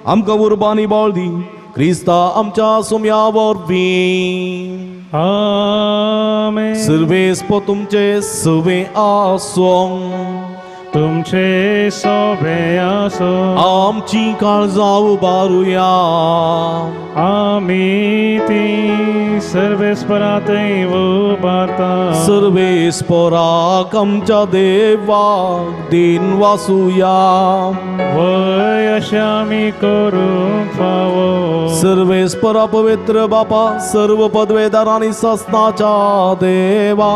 आमकां उर्बा आनी बाळ दी, क्रिस्ता आमच्या सोम्या वरवीं. आमेन. सर्वेस्पो तुमचे सवे आसों. तुमचे सोबे आसो. आमची काळजां उबारुया. आमी ती सर्वेस्परातय उबारता. सर्वेस्पराक आमच्या देवाक दिन वासुया. वय अशें आमी करूंक फावो. सर्वेस्परा पवित्र बापा, सर्व पदवेदार आनी सस्नाच्या देवा,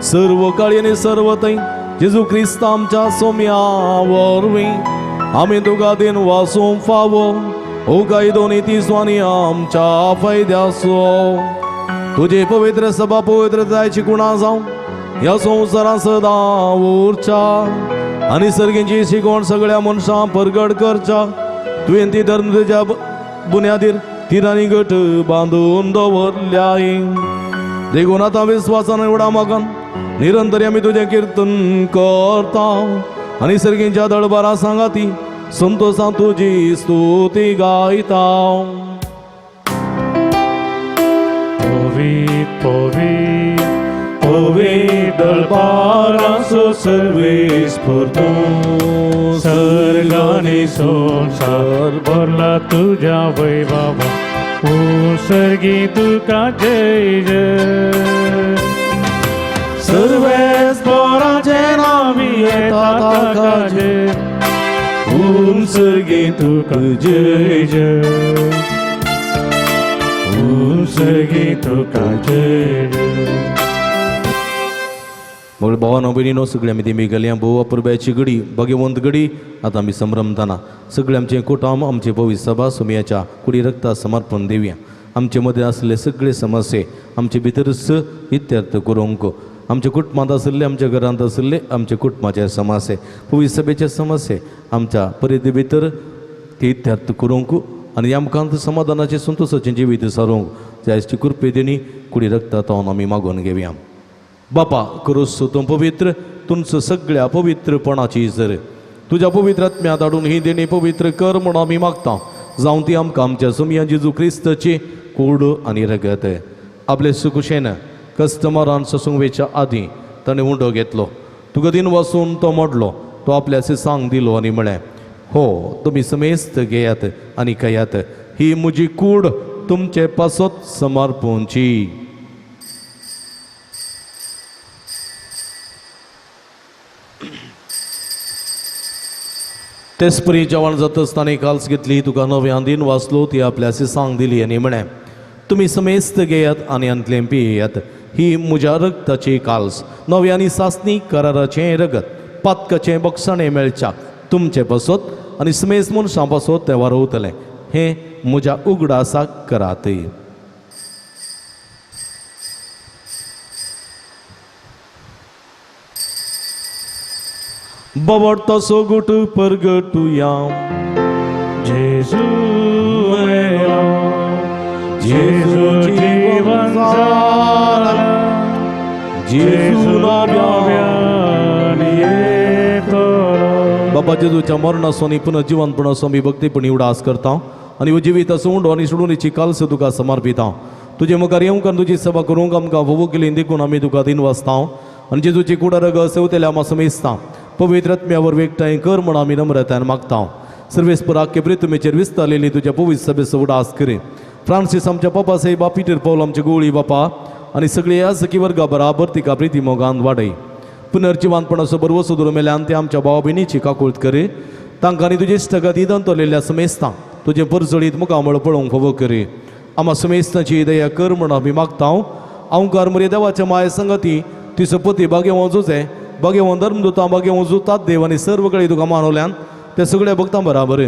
सर्व काळी आनी सर्व थंय जेजू क्रिस्त आमच्या सोम्या वरवीं आमी तुका दिन वासूंक फावो. ओ कायदो नीती आनी आमच्या फायद्याचो तुजे पवित्र सभा पवित्रतायची गुणां जावं ह्या संवसारांत सदां उरच्या आनी सर्गींची शिकवण सगळ्या मनशां परगट करच्या. तुवें ती धर्म तुज्या बुन्यादीर तिरांनी गट बांदून दवरल्याय. देखून आतां विस्वासान एवढा मागान निरंतर आमी तुजें किर्तन करता आनी सर्गींच्या दळबारा सांगाती संतोशान तुजी स्तुती गायता. पवित पवित पवित दळबाराचो सर्वेस्पर तूं, सर्गानी संवसार भरला तुज्या वैभवा, सर्गी तुका जय जय. सर्वेस्पराचें नांव येता ताका जय, सर्गी तुका जय जय, सर्गी तुका जय जय. मग भावानो भयणीनो, सगळे आमी तेमी गेल्या भोव अपुरबायची घडी, भाग्यवंत घडी. आतां आमी संभ्रमताना सगळे आमचे कुटुंब आमचे पवित्र सभा सुमयाच्या कुडी रक्ता समर्पण दिवया. आमचे मदें आसले सगळे समस्ये आमचे भितरच इत्यर्थ करूंक, आमच्या कुटुंबांत आशिल्ले, आमच्या घरांत आशिल्ले आमच्या कुटुंबाचे समस्ये, पवित्र सभेचे समस्ये आमच्या परिधी भितर ते इत्यर्थ करूंक आनी आमकां समाधानाचे संतोशाचें जिवीत सारूंक जायची कृपे दिणी कुडी रक्ता तावन आमी मागोवन घेवया. बापा क्रूस तूं पवित्र, तुमचो सगळ्या पवित्रपणाची जर तुज्या पवित्र आत्म्या धाडून ही देणी पवित्र कर म्हूण आमी मागता. जावं ती आमकां आमच्या सुमया जेजू क्रिस्ताची कूड आनी रगत. आपले सुकुशेन कस्टमरान ससूंक वेच्या आदीं ताणें उंडो घेतलो, तुका दिन वसून तो मोडलो, तो आपल्या सांग दिलो आनी म्हळें, हो तुमी समेस्त घेयात आनी खायात, ही म्हजी कूड तुमचे पासत समर्पूंची. तेचपरी जेवण जातच ताणें काल्स घेतली, तुका नव्यान दिन वाचलो, ती आपल्या सांग दिली आनी म्हळें, तुमी समेस्त घेयात आनी अंतलें पियेयात, ही म्हज्या रक्ताची काल्स, नव्या आनी सासणी कराराचें रगत, पातकाचें बक्षाणें मेळच्या तुमचे पासत आनी समेस्त मनशां पासत तें वारवतलें. हें म्हज्या उगडासाक करात. बाबडतो सोगूट परगटुया. जेजू मेलो, जेजू जीवन जाला, जेजू नव्यान येतलो. बाबा जेजूच्या मरणाचो आनी पुनर्जिवनपणाचो आमी भक्तीपणी उडास करता आनी जिवीत उंडो आनी सोडून कालस तुका समर्पिता. तुजे मुखार येवंक आनी तुजी सेवा करूंक आमकां भोव केली देखून आमी तुका दिन वाचता आनी जेजूची कुडा रगत सेवतेल्या आमा समेजता. पवित्र आत्म्या वरवीं एकठांय कर म्हूण आमी नम्रतायेन मागता. सर्वेस्पर आख्खे पृथ्वीचेर विस्तारलेली तुज्या पवित्र सभेचो उडास करी. फ्रांसीस आमच्या पापा साहेबा, पिटर पावल आमचे गोळी बापा आनी सगळे ह्या सखी वर्गा बराबर तिका प्रिती मोगान वाडय. पुनर्जिवानपणाचो बरवसो दवरून मेल्यान ते आमच्या भाव भयणीची काकूळत करी. तांकां आनी तुजे इश्टागती दंतरलेल्या समेस्तां तुजें परजळीत मुखामळ पळोवंक फावो करी. आमा समेस्तांची दया कर म्हूण आमी मागता. अवकार मरे देवाच्या माये संगती तिचो पती भाग्यवान जुजे भगेवन धर्मदुतां भगेवन जुतात देव आनी सर्व कडेन तुका मानवल्यान ते सगळे भक्तां बराबर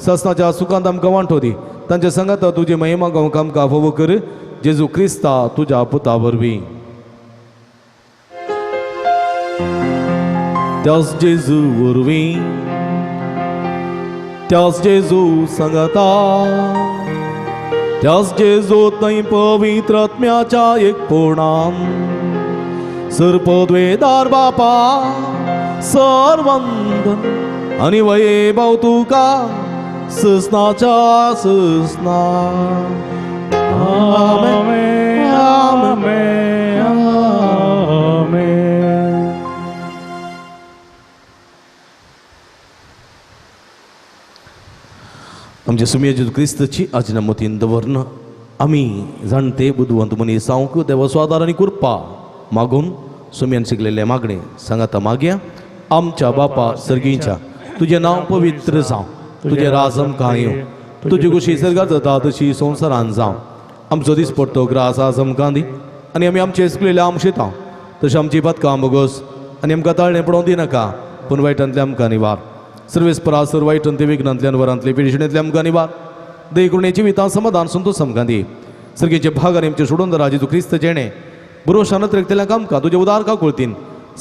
ससनाच्या सुखांत आमकां वांटो दी तांच्या संगात तुजी महिमा गावंक आमकां फावो कर जेजू क्रिस्ता तुज्या पुता वरवीं. त्याच जेजू वरवीं त्याच जेजू संगता त्याच जेजू थंय पवित्र आत्म्याच्या एकपणान सर्पद्वेदार बापा सर्वंदन आनी वैभव तुका ससनाच्या ससना. आमेन आमेन आमेन. आमच्या सुमया जेजू क्रिस्ताची आजना मतीन दवरन आमी जाणटे बुदवंत मनीस जावंक देवाचो आदार आनी कृपा मागून सुमयान शिकलेलें मागणें सांगाता मागया. आमच्या बापा सर्गींच्या तुजें नांव पवित्र जावं, तुजें राज आमकां येवं, तुजी खुशी सर्गात जाता तशी संवसारान जावं. आमचो दिसपडटो ग्रास आज आमकां दी आनी आमी आमचे शिकलेले आमशेता तशें आमची पदकां बोगस आनी आमकां ताळणें पडोवंक दिनाका पूण वायटांतले आमकां निवार. सर्वेस परासर वायटंते विघ्नांतल्यान वरांतले पिडिशणेंतले आमकां निवार. दयकुणे जिवितां समाधान संतोष आमकां दी. सर्गेचे भाग आनी आमचे सोडून दरा जेजू क्रिस्त जेणे बरोशान रेखतल्यांक आमकां तुजे उदार काकुळतीन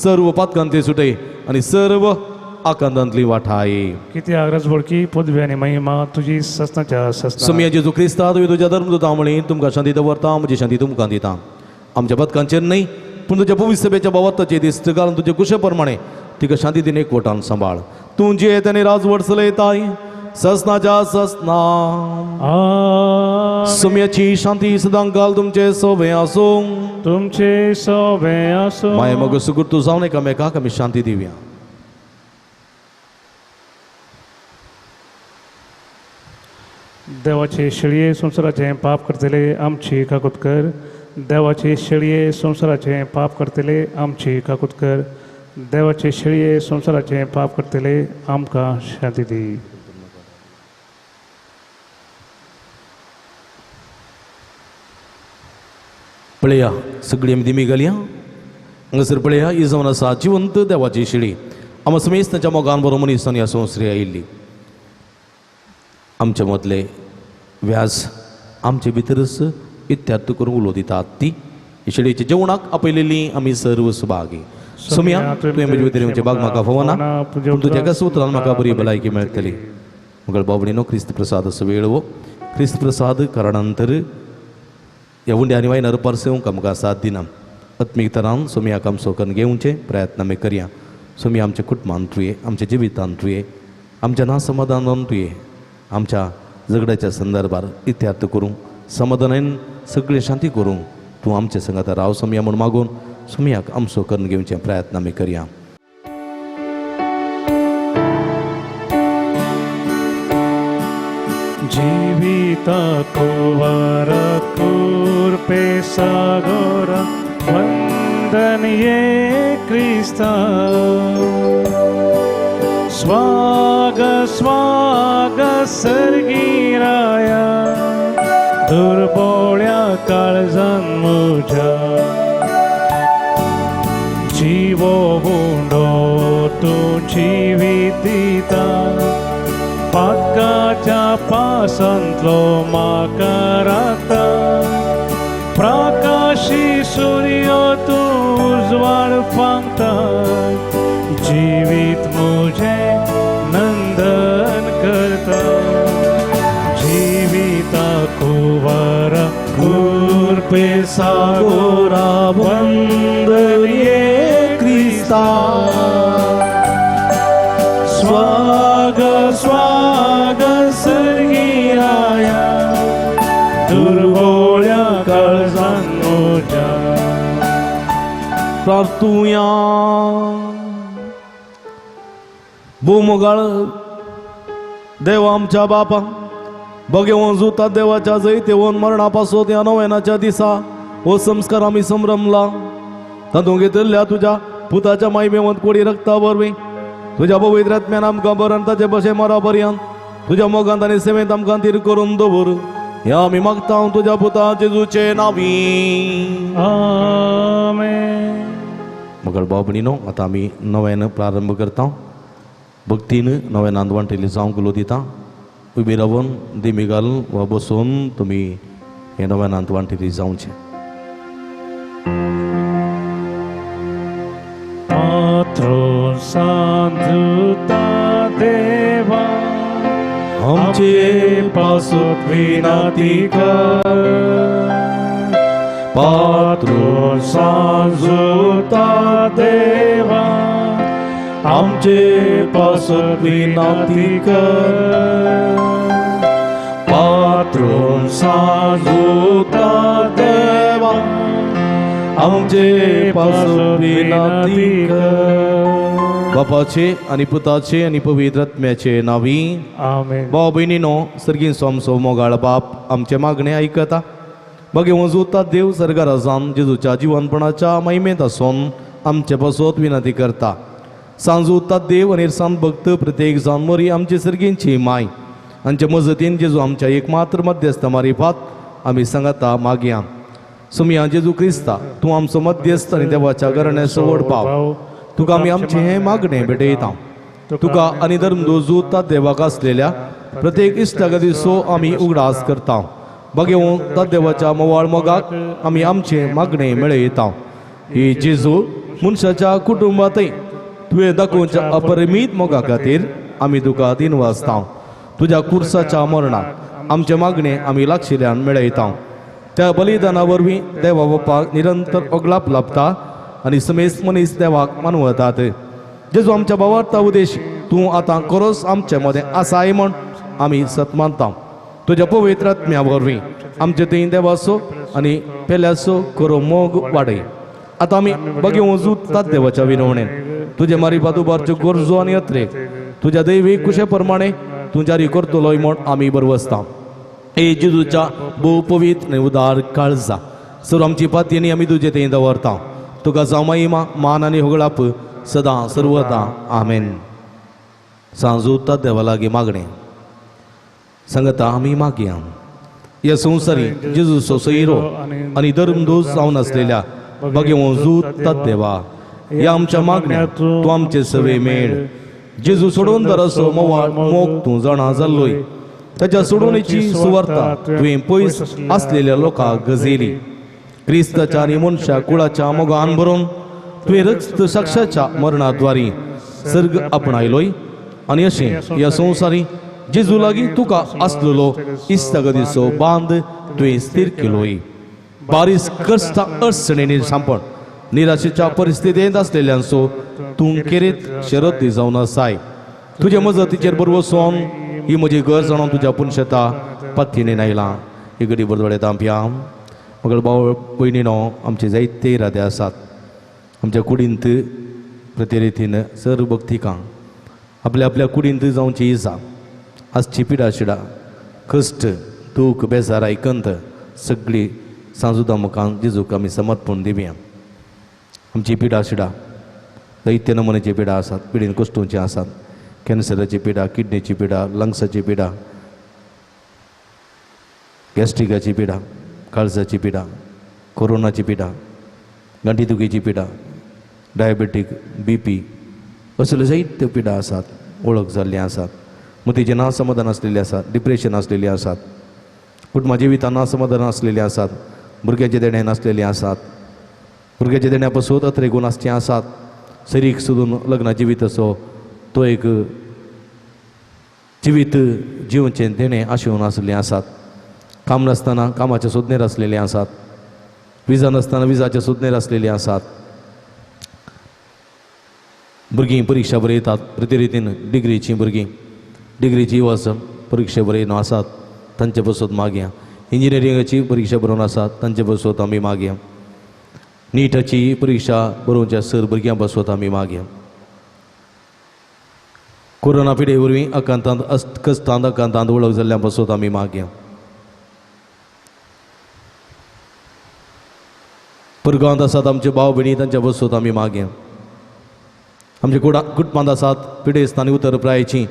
सर्व पातकांतली सुटय आनी सर्व आकांतांतली वाठाय. किती आग्रज बोडकी पदवी आनी महिमा तुजी ससनाच्या ससना. समिया जेजू क्रिस्ता तुवें तुज्या धर्मदुतां म्हळी तुमकां शांती दवरता म्हजी शांती तुमकां दिता. आमच्या पदकांचेर न्हय पूण तुज्या पवित्र सभेच्या बाबताचे दिस्त घालून तुजे कुशे प्रमाणे तिका शांती दिन एकवटान सांबाळ. तूं जियेत आनी राजवट चलयताय ससनाच्या ससना. सुम्याची शांती सदां काल तुमचे सोबे आसूं. तुमचे सोबे आसूं. माये मग सुगूर तूं जावन एकामेकाक आमी शांती दिवया. देवाचे शेळये संवसाराचें पाप करतले आमची काकूत कर. देवाचे शेळये संवसाराचें पाप करतले आमची काकूत कर. देवाचे शेळये संवसाराचें पाप करतले आमकां शांती दी. पळया सगळी आमी दिमी घालया हांगासर पळया ही जावन आसा जिवंत देवाची शेळी. आमा समेस्त ताच्या मोगान बरो मनीस ह्या संवसरी आयिल्ली. आमच्या मदले व्याज आमचे भितरच इत्यार्थ करून उलो दितात ती शेळीच्या जेवणाक आपयलेली आमी सर्व सुभागी. सोम्या तुवें म्हजे भितर येवचें बाग म्हाका फावना पूण तुज्या एकाच उतरान म्हाका बरी भलायकी मेळटली. मगळ बाबडीनो क्रिस्त प्रसाद असो वेळ हो क्रिस्त प्रसाद कारणांतर ह्या उंड्या आनी वायनार पारसेवंक आमकां साथ दिना. आत्मीक तरान सोम्याक आमचो करून घेवचें प्रयत्न आमी करया. सोम्या आमच्या कुटुंबांत तुवें आमच्या जिवितांत तुवें आमच्या ना समाधानान तुवें आमच्या झगड्याच्या संदर्भार इत्यार्थ करूंक समाधानान सगळें शांती करूंक तूं आमच्या संगात राव सोम्या म्हूण मागून सोम्याक आमचो करून घेवचें प्रयत्न आमी करया. जिविताको वारा सागोरा वंदन ये क्रिस्ता. स्वाग स्वाग सर्गिराया दुर्बोळ्या काळजान म्हज्या. जिवो उंडो तूं जिवीत दिता पातकाच्या पासांतलो म्हाका राखता. प्रकाशी सूर्य तूं उजवाड फांकता जिवीत म्हजें नंदन करता. जिविताको वारा कृपे सागोरा वंदन ये क्रिस्ता. स्वाग स्वाग सर्गिराया दुर्बोळ्या काळजान म्हज्या. प्रार्थुया. भोव देव आमच्या बापा बगेवन जुता देवाच्या जैतेवन मरणा पासत ह्या नव्यानाच्या दिसा हो संस्कार आमी संभ्रमला. तातूंत घेतिल्ल्या तुज्या पुताच्या मायमेवंत कोडी रक्ता वरवीं तुज्या पवित्र आत्म्यान आमकां बरन ताचे भशेन मरा पर्यंत तुज्या मोगांत आनी सेवेंत आमकां थीर करून दवर. ह्या आमी मागता तुज्या पुता जेजूचे नांवी. आमेन. मगळ भाव भयणीनो, आतां आमी नव्यान प्रारंभ करता. भक्तीन नव्यान वांटेली जावंक उलो दिता. उबी रावन दिमी घालून वा बसून तुमी हे नव्यान वांटेली जावचें. देवा आमचे पासून विनंती कर, पात्रो सांजुता देवा आमचे पासून विनंती कर, पात्रो सांजुता देवा आमचे पासून विनंती कर. बापाचे आनी पुताचे आनी पवित्र आत्म्याचे नावी आमेन. भाव भयणीनो, सर्गीन सोमसो मोगाळ बाप आमचे मागणे आयकता. बगे वजुता देव सर्गाराजान जेजूच्या जिवनपणाच्या महिमेंत आसून आमचे पासत विनंती करता. सांजुता देव आनी सांत भक्त प्रत्येक जावन मरी आमचे सर्गींची माय आमचे मजतीन जेजू आमच्या एकमात्र मध्यस्थ मारिफात आमी सांगता मागया. सुमया जेजू क्रिस्ता, तूं आमचो मध्यस्थ आनी देवाच्या घराण्याचो व्हड पाव, तुका आमी आमचें हें मागणें भेटयता. तुका आनी धर्मदोजूता देवाक आसलेल्या प्रत्येक इश्टागतीचो आमी उगडास करता. बगेवन देवाच्या मोवाळ मोगाक आमी आमचें मागणें मेळयता. ही जेजू मनशाच्या कुटुंबांतय तुवें दाखोवच्या अपरिमीत मोगा खातीर आमी तुका दिनवासता. तुज्या कुर्साच्या मरणाक आमचें मागणें आमी लागशिल्ल्यान मेळयता. त्या बलिदाना वरवीं देवा बापाक निरंतर ओगलाप लाभता आनी समेस्त मनीस देवाक मानवतात. जेजू आमच्या भावार्था उद्देश तूं आतां खरोच आमचे मदें आसाय म्हण आमी सत मानता. तुज्या पवित्र आत्म्या वरवीं आमचे थंय देवाचो आनी पेल्याचो खरो मोग वाडय. आतां आमी बगे वजूतात देवाच्या विनवणेन तुजे मारिफात उबारच्यो गरजो आनी अत्रेक तुज्या दैवी कुशे प्रमाणे तूं जारी करतलोय म्हण आमी बरवसता. ए जेजूच्या भोव पवित्र आनी उदार काळजा सर्व आमची पातयेनी आमी तुजे थंय दवरता. तुका जावं महिमा मान आनी होगळाप सदां सर्वदां. आमेन. सांजूता देवा लागीं मागणें सांगता आमी मागया. ह्या संवसारी जेजूचो सोयरो आनी धर्मदोश जावन आसलेल्या बगे जुता देवा, ह्या आमच्या मागण्या तूं आमचे सवे मेळ. जेजू सोडून दराचो मोवाळ मोग तूं जाणा जाल्लोय. ताच्या सोडवणेची सुवार्ता तुवें पयस आसलेल्या लोकांक गजेली. क्रिस्ताच्या आनी मनशा कुळाच्या मोगान भरून तुवें रक्त साक्षाच्या मरणाद्वारी सर्ग आपणायलोय आनी अशें ह्या संवसारी जेजू लागीं तुका आसलेलो इश्टागतीचो बांद तुवें स्थीर केलोय. बारीस कश्टां अडचणींनी सांपड निराशेच्या परिस्थितींत आसलेल्यांचो तूं केरीत शरती जावन आसाय. तुजे मजतीचेर बरवसून ही म्हजी गरज जाणून तुज्या पुनशेता पत्तीने आयलां. ही गडी बरदोळे तांपया. मगळ भाव भयणीनो, आमचे जायते इरादे आसात. आमच्या कुडींत प्रतिरितीन सर्व भक्तिकां आपल्या आपल्या कुडींत जावची इजा आसची पिडा शिडा कश्ट दूख बेजार आयकंत सगळी सांजुदा मुखान जेजूक आमी समर्पण दिवया. आमची पिडा शिडा जायते नमुन्याची पिडा आसात. पिडीन कश्टोवची आसात. कॅन्सराची पिडा, किडनीची पिडा, लंग्साची पिडा, गॅस्ट्रिकाची पिडा, काळजाची पिडा, कोरोनाची पिडा, गांठी दुखीची पिडा, डायबेटीक, बीपी असल्यो जायत्यो पिडा आसात. वळख जाल्ली आसात. मतीचें ना समाधान आसलेली आसात. डिप्रेशन आसलेली आसात. कुटुंबा जिवितां ना समाधान आसलेली आसात. भुरग्याचें देणें नासलेलीं आसात. भुरग्याच्या देण्या पासून अत्रेगूण आसचें आसात. सरीक सोदून लग्न जिवीत असो तो एक जिवीत जिवचें देणें आशेवन आसलें आसात. काम नासतना कामाचे सोदनेर आसलेले आसात. विजा नासतना विजाचे सोदनेर आसलेले आसात. भुरगीं परिक्षा बरयतात प्रतिरितीन डिग्रीची भुरगीं डिग्रीची वचन परिक्षा बरयन आसात तांचे पासत मागया. इंजिनियरिंगाची परिक्षा बरोवन आसात तांचे पासत आमी मागया. नीटाची परिक्षा बरोवच्या सर भुरग्यां पासत आमी मागया. कोरोना पिडे वरवीं आकांतांत कश्टांत आकांतांत वळख जाल्ल्या पासत आमी मागया. परगांवांत आसात आमचे भाव भयणी तांच्या पासत आमी मागया. आमचे कुटुंबांत आसात पिडेस्तां आनी उतर प्रायची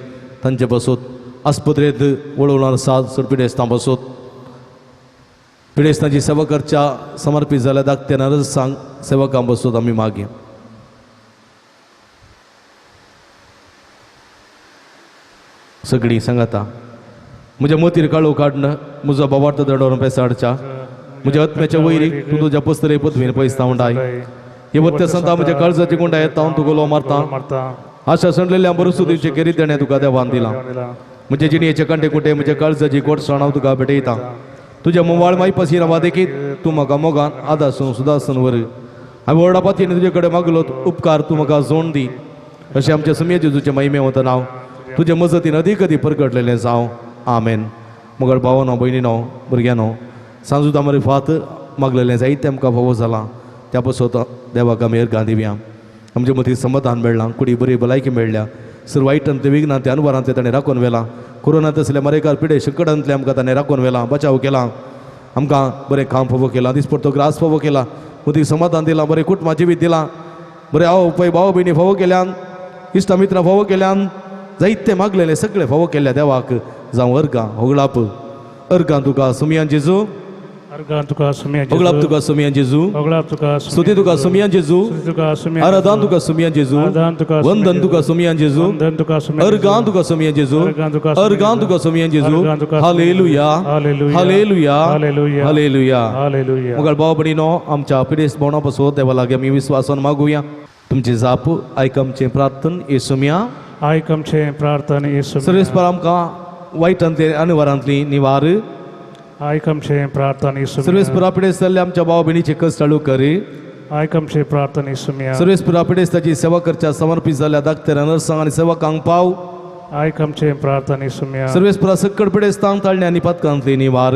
तांचे पासत आस्पत्रेंत वळवणार आसात चड पिडेस्तां पासत पिडेस्तांची सेवा करच्या समर्पीत जाल्या धाकट्या नर्सांक सेवकां पासत आमी मागया. सगळीं सांगाता म्हज्या मतीर काळो काडणं म्हजो बाबार्थ दडोवन पेसाडच्या म्हज्या आत्म्याच्या वयरी तूं तुज्या पस्तरे पदवीन पैसता म्हणटाय हे वत्ते संता म्हज्या काळजाची गुंडा येता हांव तुगेलो मारता मारता आशा सणलेल्या बरोसू दिवचे केरी देणें तुका देवान दिलां म्हज्या जिणेचे कांटे कुटे म्हज्या काळजाची गोडसाण हांव तुका भेटयता तुज्या मोवाळ मायपासी रावा देखीत तूं म्हाका मोगान आदासून सुदासून वर हांवें व्हडा पातयेन तुजे कडेन मागलो उपकार तूं म्हाका जोड दी अशें आमच्या सुमये जेजूचें महिमे वता नांव तुजे मजतीन अदीक अदीक परगटलेलें जावं. आमेन. मगळ भावानो भयणीनो भुरग्यानो सांजुदा मरे फात मागलेलें जायतें आमकां फावो जालां त्या पासत देवाक आमी अर्गां दिवया. आमचे मतीं समाधान मेळ्ळां, कुडी बरी भलायकी मेळ्ळ्या, सर वायटांतले विघ्नांतले अनवरांतले ताणें राखून व्हेलां, कोरोनांत आसल्या मरेकार पिडे संकटांतले आमकां ताणें राखून व्हेलां, बचाव केला, आमकां बरें काम फावो केलां, दिसपडतो ग्रास फावो केला, मतीं समाधान दिलां, बरें कुटुंबा जिवीत दिलां, बरें आवय पय भाव भयणी फावो केल्यान, इश्टा मित्रां फावो केल्यान, जायते मागलेले सगळे फावो केल्ल्या देवाक जावं अर्गां होगळाप. अर्गां तुका सुमयान जेजू, अर्गां तुका सुमया जेजू, होगळाप तुका सुमयान जेजू, होगळाप तुका सुमया स्तुती तुका जेजू, सुमयान जेजू, स्तुती तुका सुमया आराधन जेजू, तुका सुमयान जेजू, आराधन तुका सुमया वंदन तुका जेजू, सुमयान जेजू, वंदन तुका सुमया जेजू, अर्गां तुका सुमयान जेजू, अर्गां तुका सुमया अर्गां जेजू, तुका सुमयान जेजू. अर्गां तुका सुमया जेजू. Hallelujah, hallelujah, hallelujah, hallelujah, hallelujah. Hallelujah. मगळ भाव भयणीनो आमच्या पिडेस्त भोवणा पासत देवा लागीं आमी विस्वासान मागुया. तुमची जाप आयक आमचें प्रार्थन येसुमया. आयक आमचें प्रार्थन येसुमया. सर्वेस्पर आमकां वायटांतली अनवरांतली निवार. आयक आमचें प्रार्थन येसुमया. सर्वेस्परा पिडेस्त जाल्ल्या आमच्या भाव भयणीचे कश्ट चालू करी. आयक आमचें प्रार्थन येसुमया. सर्वेस्परा पिडेस्ताची सेवा करच्या समर्पीत जाल्ल्या डाक्टरां नर्सांक आनी सेवकांक पाव. आयक आमचें प्रार्थन येसुमया. सर्वेस्परा सक्कड पिडेस्तांक ताळणे आनी पातकांतली निवार.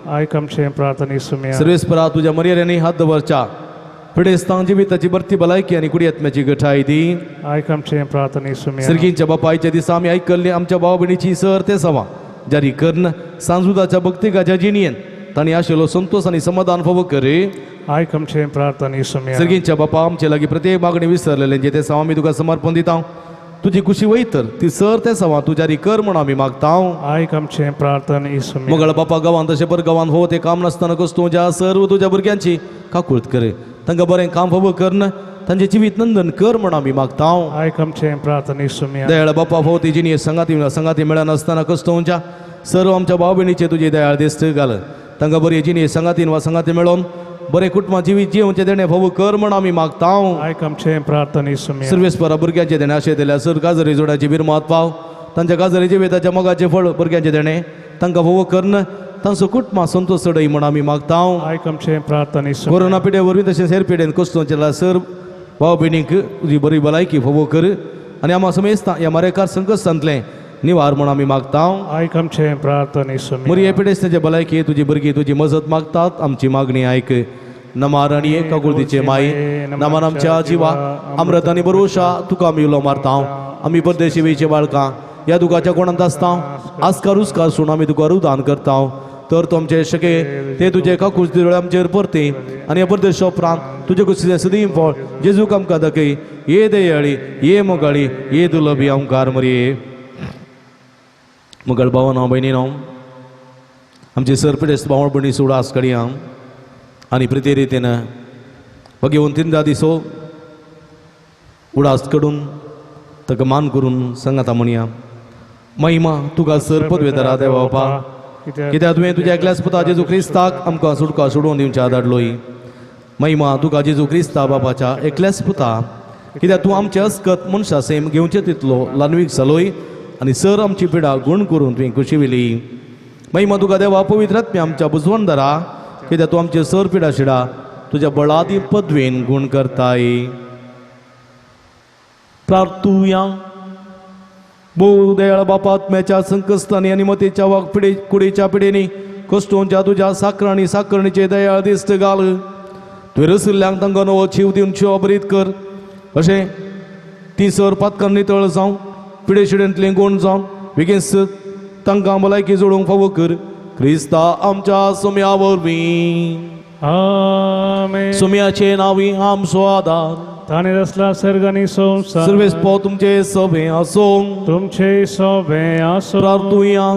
आयक आमचें प्रार्थन येसुमया. सर्वेस्परा तुज्या मर्यादेनी हात दवरच्या पिडेस्तांक जिविताची भरती भलायकी आनी कुडयत्म्याची गठाय दी. आयक आमचें प्रार्थन येसुमया. सर्गींच्या बापायच्या दिसा आमी आयकल्ली आमच्या भाव भयणीची सर ते सवा जारी करून सांजुदाच्या भक्तिकाच्या जिणयेन तांणी आशिल्लो संतोष आनी समाधान फावो करे. आयक आमचें प्रार्थन येसुमया. सर्गींच्या बापा आमचे लागीं प्रत्येक मागणी विसरलेलें जे ते सवा आमी तुका समर्पण दिता. तुजी खुशी वयतर ती सर ते सवा तूं जारी कर म्हूण आमी मागता. आयक आमचें प्रार्थन येसुमया. मगळ बापा गांवांत तशें पर गांवांत फावो तें काम नासतना कस तुज्या सर्व तुज्या भुरग्यांची काकूळत कर, तांकां बरें काम फावो करन तांचें जिवीत नंदन कर म्हूण आमी मागता. आयक आमचें प्रार्थन येसुमया. दयाळ बापा फावो ती जिणी संगाती संगाती मेळनासतना कस तुज्या सर्व आमच्या भाव भयणीचे तुजी दयाळ दिस्त घाल, तांकां बरी जिणी संगातीन वा संगाती मेळोवन बरें कुटुंबा जिवीत जिवचें देणें फावो कर म्हूण आमी मागता. आयक आमचें प्रार्थन येसुमया. सर्वेस्परा भुरग्यांचें देणें आशें दिल्या सर काजरी जोडाची बिरमात पाव, तांच्या काजरी जिविताच्या मोगाचें फळ भुरग्यांचें देणें तांकां फावो करन तांचो कुटुंबा संतोष चडय म्हूण आमी मागता. आयक आमचें प्रार्थन येसुमया. कोरोना पिडे वरवीं तशेंच हेर पिडेन कश्टोंचें सर भाव भयणीक तुजी बरी भलायकी फावो कर आनी आमा समेस्तां ह्या मरेकार संकश्टांतलें निवार म्हूण आमी मागता. आयक आमचें प्रार्थन येसुमया. मुरये पिडेस्तांचे भलायकी तुजी भुरगीं तुजी मजत मागतात, आमची मागणी आयक. नमाराणी काकुळतीचे माई, नमान आमच्या जिवा अमृत आनी बरोशा तुका आमी उलो मारता. आमी परदेशी वेचे बाळकां ह्या दुखाच्या कोणांत आसता आस्कार उस्कार सून आमी तुका रुदान करता. तर तुमचे शके ते तुजे काकुळती दोळे आमचेर परते आनी ह्या परदेशा उपरांत तुजे कुशीचें सदीं फळ जेजूक आमकां दाखय. ये दयाळी, ये मोगाळी, ये दुलबी आमकार मरये. मुगल भावानो भयणीनो आमचे सर पिडेस्त भाव भयणी सुडास कडया आनी प्रिती रितीन बघेवन तिनदा दिसो उडास कडून ताका मान करून सांगाता म्हणया. महिमा तुका सर पदवेतरा देवा बापा, कित्याक तुवें तुज्या एकल्याच पुता जेजू क्रिस्ताक आमकां सुटका सोडून दिवच्या धाडलोय. महिमा तुका जेजू क्रिस्ता बापाच्या एकल्याच पुता, कित्याक तूं आमचे अस्कत मनशा सेम घेवचे तितलो ल्हानवीक जालोय आनी सर आमची पिडा गूण करून तुवें खुशी विली. महिमा तुका देवा पवित्र आत्म्या आमच्या बुजवणदारा, कित्याक तूं आमचे सर पिडा शिडा तुज्या बळादी पदवेन गूण करताय. प्रार्थुया. भोव दयाळ बापा आत्म्याच्या संकश्टांनी आनी मतेच्या वाग पिडे कुडीच्या पिडेनी कश्टोंच्या तुज्या साकरांनी साकरणीचे दयाळ दिस्त घाल. तुवें रसिल्ल्यांक तांकां नवो जीव दिवन शिवभरीत कर, अशें ती सर पातकां नितळ जावं, पिडे शिडेंतलें गूण जावन बेगीन तांकां भलायकी जोडूंक फावो कर. क्रिस्ता आमच्या सुम्या वरवीं. आमेन. सुम्याचे नांवी आमचो आदार. ताणें रचला सर्ग आनी संवसार. सर्वेस्पो तुमचे सभे आसूं. तुमचे सोबे आसूं. प्रार्थुया.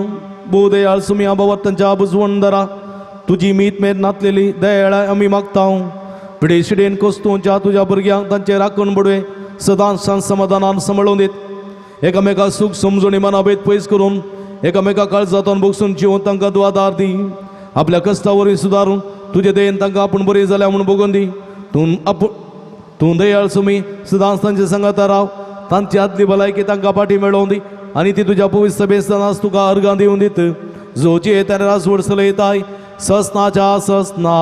भोव दयाळ सुम्या बाबा तांच्या बुजवणदारा तुजी मीत मेर नातलेली दयाळाय आमी मागता. पिडे शिडेन कोस्तूंच्या तुज्या भुरग्यांक तांचे राखण बडवे सदांच शांत समाधानान सांबाळून दीत. एकामेका सूख समजून मनाभेद पयस करून एकामेका काळजातून बगसून जिवन तांकां तूं आदार दी. आपल्या कश्टा वरवीं सुदारून तुजे दयेन तांकां आपूण बरी जाल्या म्हूण बगून दी. तूं आपूण तूं दयाळ सुमी सदांच तांचे सांगाता राव. तांची आदली भलायकी तांकां फाटी मेळोवन दी आनी ती तुज्या पवित्र बेसतानाच तुका अर्गां दिवन दित. जो जियेता राजवड चलयताय ससनाच्या ससना.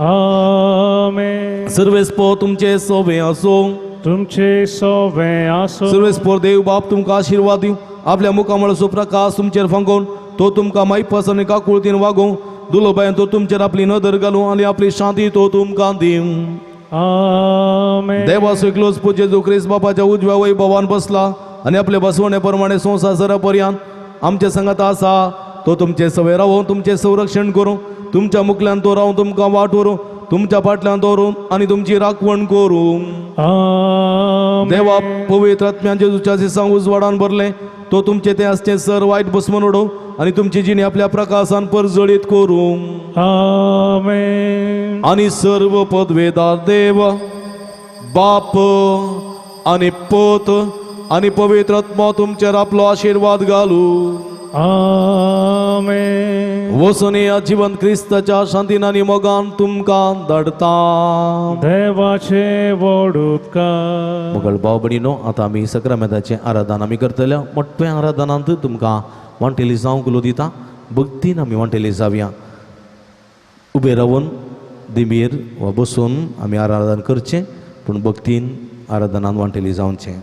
आमेन. सर्वेस्पो तुमचे सोबे असो. तुमचे सोवे आसो. सर्वेस्पोर देव बाप तुमकां आशिर्वाद दिवं. आपल्या मुखामळाचो प्रकाश तुमचेर फांकोवन तो तुमकां मायपास आनी काकुळतीन वागोवं. दुलोबायन तो तुमचेर आपली नदर घालूं आनी आपली शांती तो तुमकां दिवं. आमेन. देवाचो एकलोच पूत जेजू क्रिस्त बापाच्या उजव्या वैभवान बसला आनी आपले बसवणे प्रमाणे संवसार सरा पर्यंत आमचे संगात आसा. तो तुमचे सवय रावून तुमचें संरक्षण करूं. तुमच्या मुखल्यान तो रावून तुमकां वाट व्हरूं. तुमच्या फाटल्यान दवरून आनी तुमची राखवण करूं. आमेन. देवा पवित्र आत्म्यान जेजूच्या दिसांक उजवाडान भरलें तो तुमचे तें आसचें सर वायट बसमन उडोवं आनी तुमची जिणी आपल्या प्रकाशान परजळीत करूं. आमेन. आनी सर्व पदवेदार देव बाप आनी पोत आनी पवित्र आत्मो तुमचेर आपलो आशिर्वाद घालू. आमेन. वचून या जिवंत क्रिस्ताच्या शांतीन आनी मोगान तुमकां धाडता. देवाचे व्हड उपकार. मोगल भाव भयणीनो, आतां आमी सक्रामेंताचें आराधन आमी करतले. मोठ्या आराधनांत तुमकां वांटेली जावंक उलो दिता. भक्तीन आमी वांटेली जावया. उबे रावन दिमीर वा बसून आमी आराधन करचें, पूण भक्तीन आराधनान वांटेली जावचें.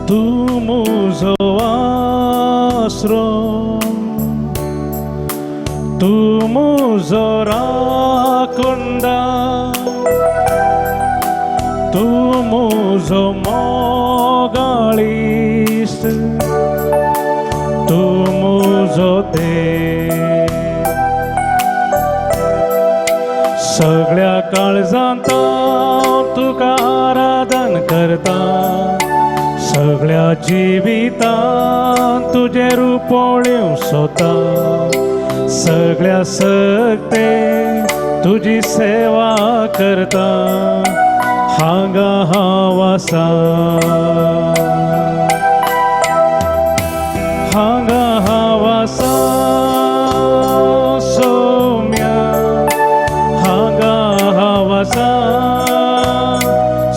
तूं म्हजो आसरो, तूं म्हजो राखणदार, तूं म्हजो मोगाळीस, तूं म्हजो देव. सगळ्या काळजांत हांव तुका आराधन करता. सगळ्या जिवितांत तुजें रूप पळोवंक सोदता. सगळ्या सक्ते तुजी सेवा करता. हांगा हांव आसा, हांगा हांव आसा सोम्या, हांगा हांव आसा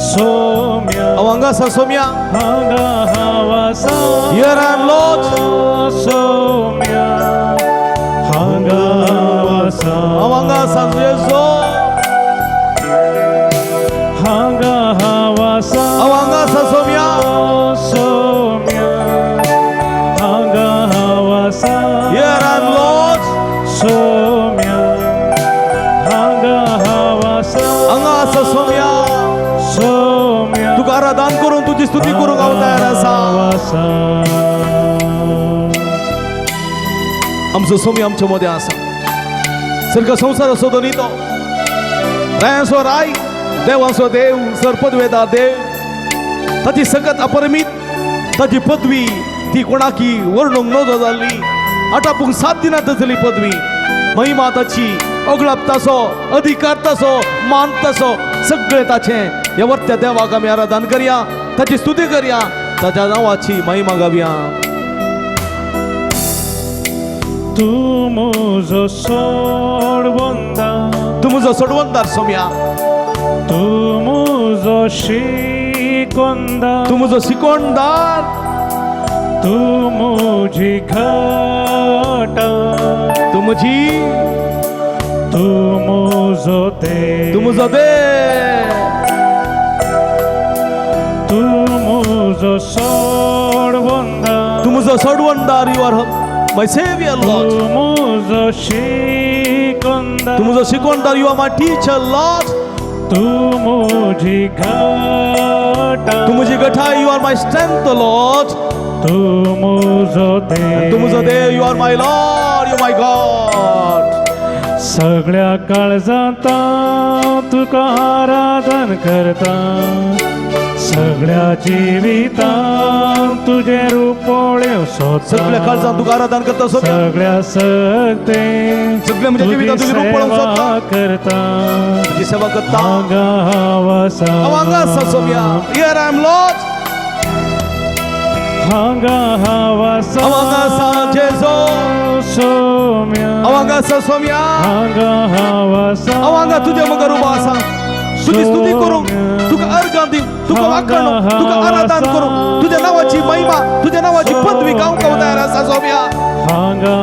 सोम्या, हांव हांगा आसा सोम्या. हांगा हांव आसा Here I am, Lord. Saumya, हांगा हांव आसा, हांव हांगा आसा जेजू. हांगा हांव आसा हांव हांगा आसा सोम्या. सोम्या, हांगा हांव आसा Here I am, Lord. Saumya, हांगा हांव आसा हांगा आसा सोम्या. सोम्या, तुका आराधन करून तुजी स्तुती करूंक हांव तयार आसा. आसा. आमचो सोमी आमच्या मदें आसा. सारको संवसाराचो धनी तो, रायांचो राय, देवाचो देव, सरपदवेदा देव. ताची सकत अपरिमीत, ताची पदवी ती कोणाकी वर्णूंक नजो जाल्ली. आटापूंक सात दिनां तसली पदवी, महिमा ताची, ओगळप ताचो, अधिकार ताचो, मान ताचो, सगळें ताचें. ह्या वर्त्या देवाक आमी आराधन करया, ताची स्तुती करया, ताच्या नांवाची महिमा गावया. तूं म्हजो सोडवंदार, तूं म्हजो सोडवंदार सोम्या. तूं म्हजो शिकोंदार, तूं म्हजो शिकोणदार, तूं म्हजी घाटा, तूं म्हजी, तूं म्हजो देव, तूं म्हजो देव, तूं म्हजो सोडवंदार, तूं म्हजो सोडवंदार. You are my saviour, Lord. तूं म्हजो शिकोंदार, तूं म्हजो शिकोणदार. You are my teacher, Lord. तूं म्हजी घाटा, तूं म्हजी गठाय. You are my strength, Lord. तूं म्हजो देव, तूं म्हजो देव. You are my Lord, you my God. सगळ्या काळजांत हांव तुका आराधन करता. सगळ्या जिवितान तुजें रूप पळोवंक सोदता. सगळ्या काळजान तुका आराधन करता सोम्या. सगळ्या सक्तेन सगळ्या म्हज्या जिवितांत तुजें रूप पळोवंक सोदता. करता. तुजी सेवा करता. हांगा हांव आसा. हांव हांगा आसा Saumya. Here I am Lord. हांगा हांव आसा. हांव हांगा आसा जेजू. सोम्या. हांव हांगा आसा सोम्या. हांगा हांव आसा. हांव हांगा तुज्या मुखार उबो आसा. तुजी स्तुती करूंक, तुका अर्घां दिवंक, तुका वाखाणूंक, तुका आराधन करूंक, तुज्या नांवाची महिमा, तुज्या नांवाची पदवी गावंक हांव तयार आसा सोम्या. हांगा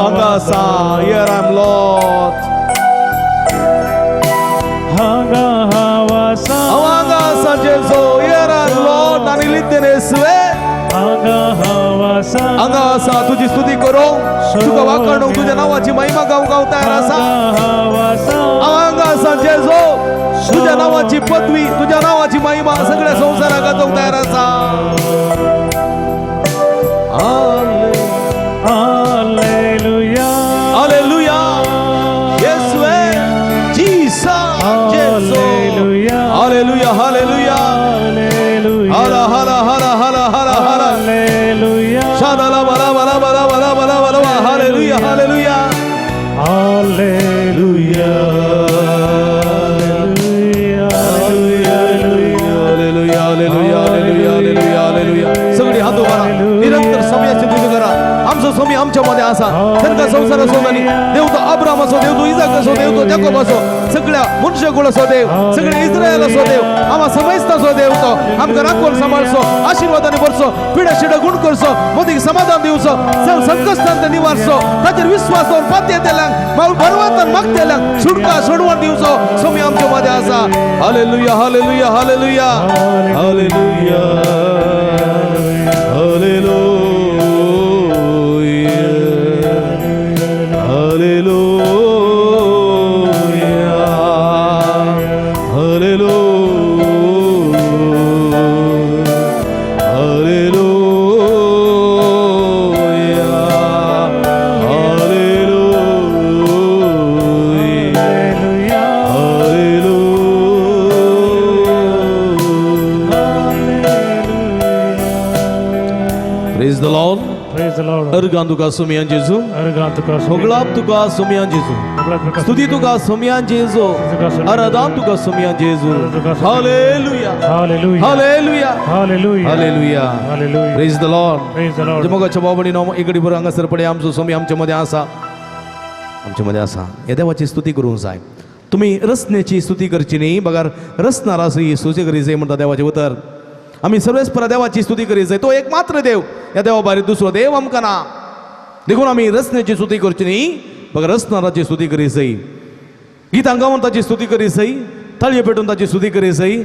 हांगा आसा. Here I am Lord. हांगा हांव आसा. हांव हांगा आसा जेजू. Here I am Lord. आनी लितेनेसवे. हांगा हांव आसा. हांगा आसा तुजी स्तुती करूंक, तुका वाखाणूंक, तुज्या नांवाची महिमा गावंक हांव तयार आसा. हांव आसा. हांव हांगा आसा जेजू. तुज्या नांवाची पदवी, तुज्या नांवाची महिमा सगळ्या संवसाराक गाजोवंक तयार आसा. हालेलुया. हालेलुया. येसुवे जीसस जेजू. हालेलुया. हालेलुया. हालेलुया. हालेलुया. हरा हरा हरा हरा हरा हरा. हालेलुया. शादाला बला बला बला बला बला बला. हालेलुया. हालेलुया. हालेलुया. हालेलुया. हालेलुया. हालेलुया. हालेलुया. हालेलुया. सगळी हात उबारा. निरंतर समयाची तुझी करा. आमचो स्वामी आमच्या मध्ये आसा. तांकां संवसार असो आनी देव तो अब्राम असो, देव तो इजाक असो, देव तो जाकोब असो, सगळ्या मनुष्यकुळ असो देव, सगळे इस्रायल असो देव, आम्हा समजता देव तो आमकां राखून सांबाळचो, आशिर्वादाने भरचो, पिडा शिडा गुण करचो, मदीं समाधान दिवचो, संकश्टांत निवारचो, ताचेर विश्वास दवरून पातये तेल्यांक बरवतान मागतेल्यांक सुटका सोडवण दिवचो स्वामी आमच्या मध्ये आसा. हालेलुया. हालेलुया. हालेलुया. हालेलुया. हालेलुया. हालेलुया. हालेलुया. हालेलुया. हालेलुया. Hallelujah. Praise the Lord. Praise the Lord. अर्गां तुका सोमयान जेजू. अर्गां तुका होगळाप तुका सोमयान जेजू. स्तुती तुका सोमयान जेजू. आराधन तुका सोमयान जेजू. हालेलुया. हालेलुया. हालेलुया. हालेलुया. हालेलुया. Hallelujah. Praise the Lord. Praise the Lord. मोगाच्या बाबडीनो इकडे बरं हांगासर पळय आमचो स्वामी आमच्या मध्ये आसा. आमच्या मध्ये आसा. ह्या देवाची स्तुती करूंक जाय. तुमी रचनेची स्तुती करची न्ही, बगर रचणार आसा स्तुती करी जाय म्हणटा देवाचें उतर. आमी सर्वेस्पर देवाची स्तुती करी जाय. तो एक मात्र देव. ह्या देवा भायर दुसरो देव आमकां ना. देखून आमी रचनेची स्तुती करची न्ही, बगर रचणाराची स्तुती करी जाय. गितां गावन ताची स्तुती करी जाय. ताळयो पेटून ताची स्तुती करी जाय.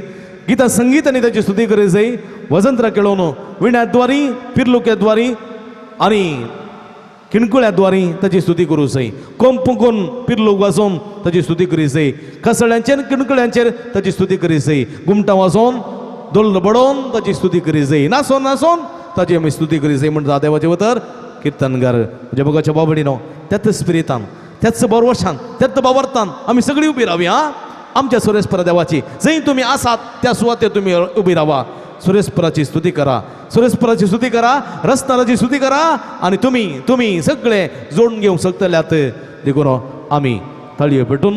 गितां संगीतांनी ताची स्तुती करी जाय. वजंत्रां खेळोवन विण्याद्वारी, पिर्लुक्याद्वारी आनी किणकुळ्याद्वारी ताची स्तुती करूं जाय. कोंपुकून पिर्लूक वाजोवन ताची स्तुती करी जाय. कसळ्यांचेर किणकुळ्यांचेर ताची स्तुती करी जाय. घुमटां वाजोवन धोल बडोवन ताची स्तुती करी जाय. नासोन नासोन ताची आमी स्तुती करी जाय म्हणटा देवाचें उतर. किर्तनगार म्हज्या मोगाच्या बाबडीनो त्याच स्पिरितान, त्याच बरवशान, त्याच बावरतान आमी सगळीं उबी रावया आमच्या सुरेशपरा देवाची. जंय तुमी आसात त्या सुवातेर तुमी उबी रावा. सुरेशपराची स्तुती करा. सुरेशपराची स्तुती करा. रचणाराची स्तुती करा. आनी तुमी तुमी सगळे जोडून घेवंक शकतल्यात. देखून आमी ताळयो पेटून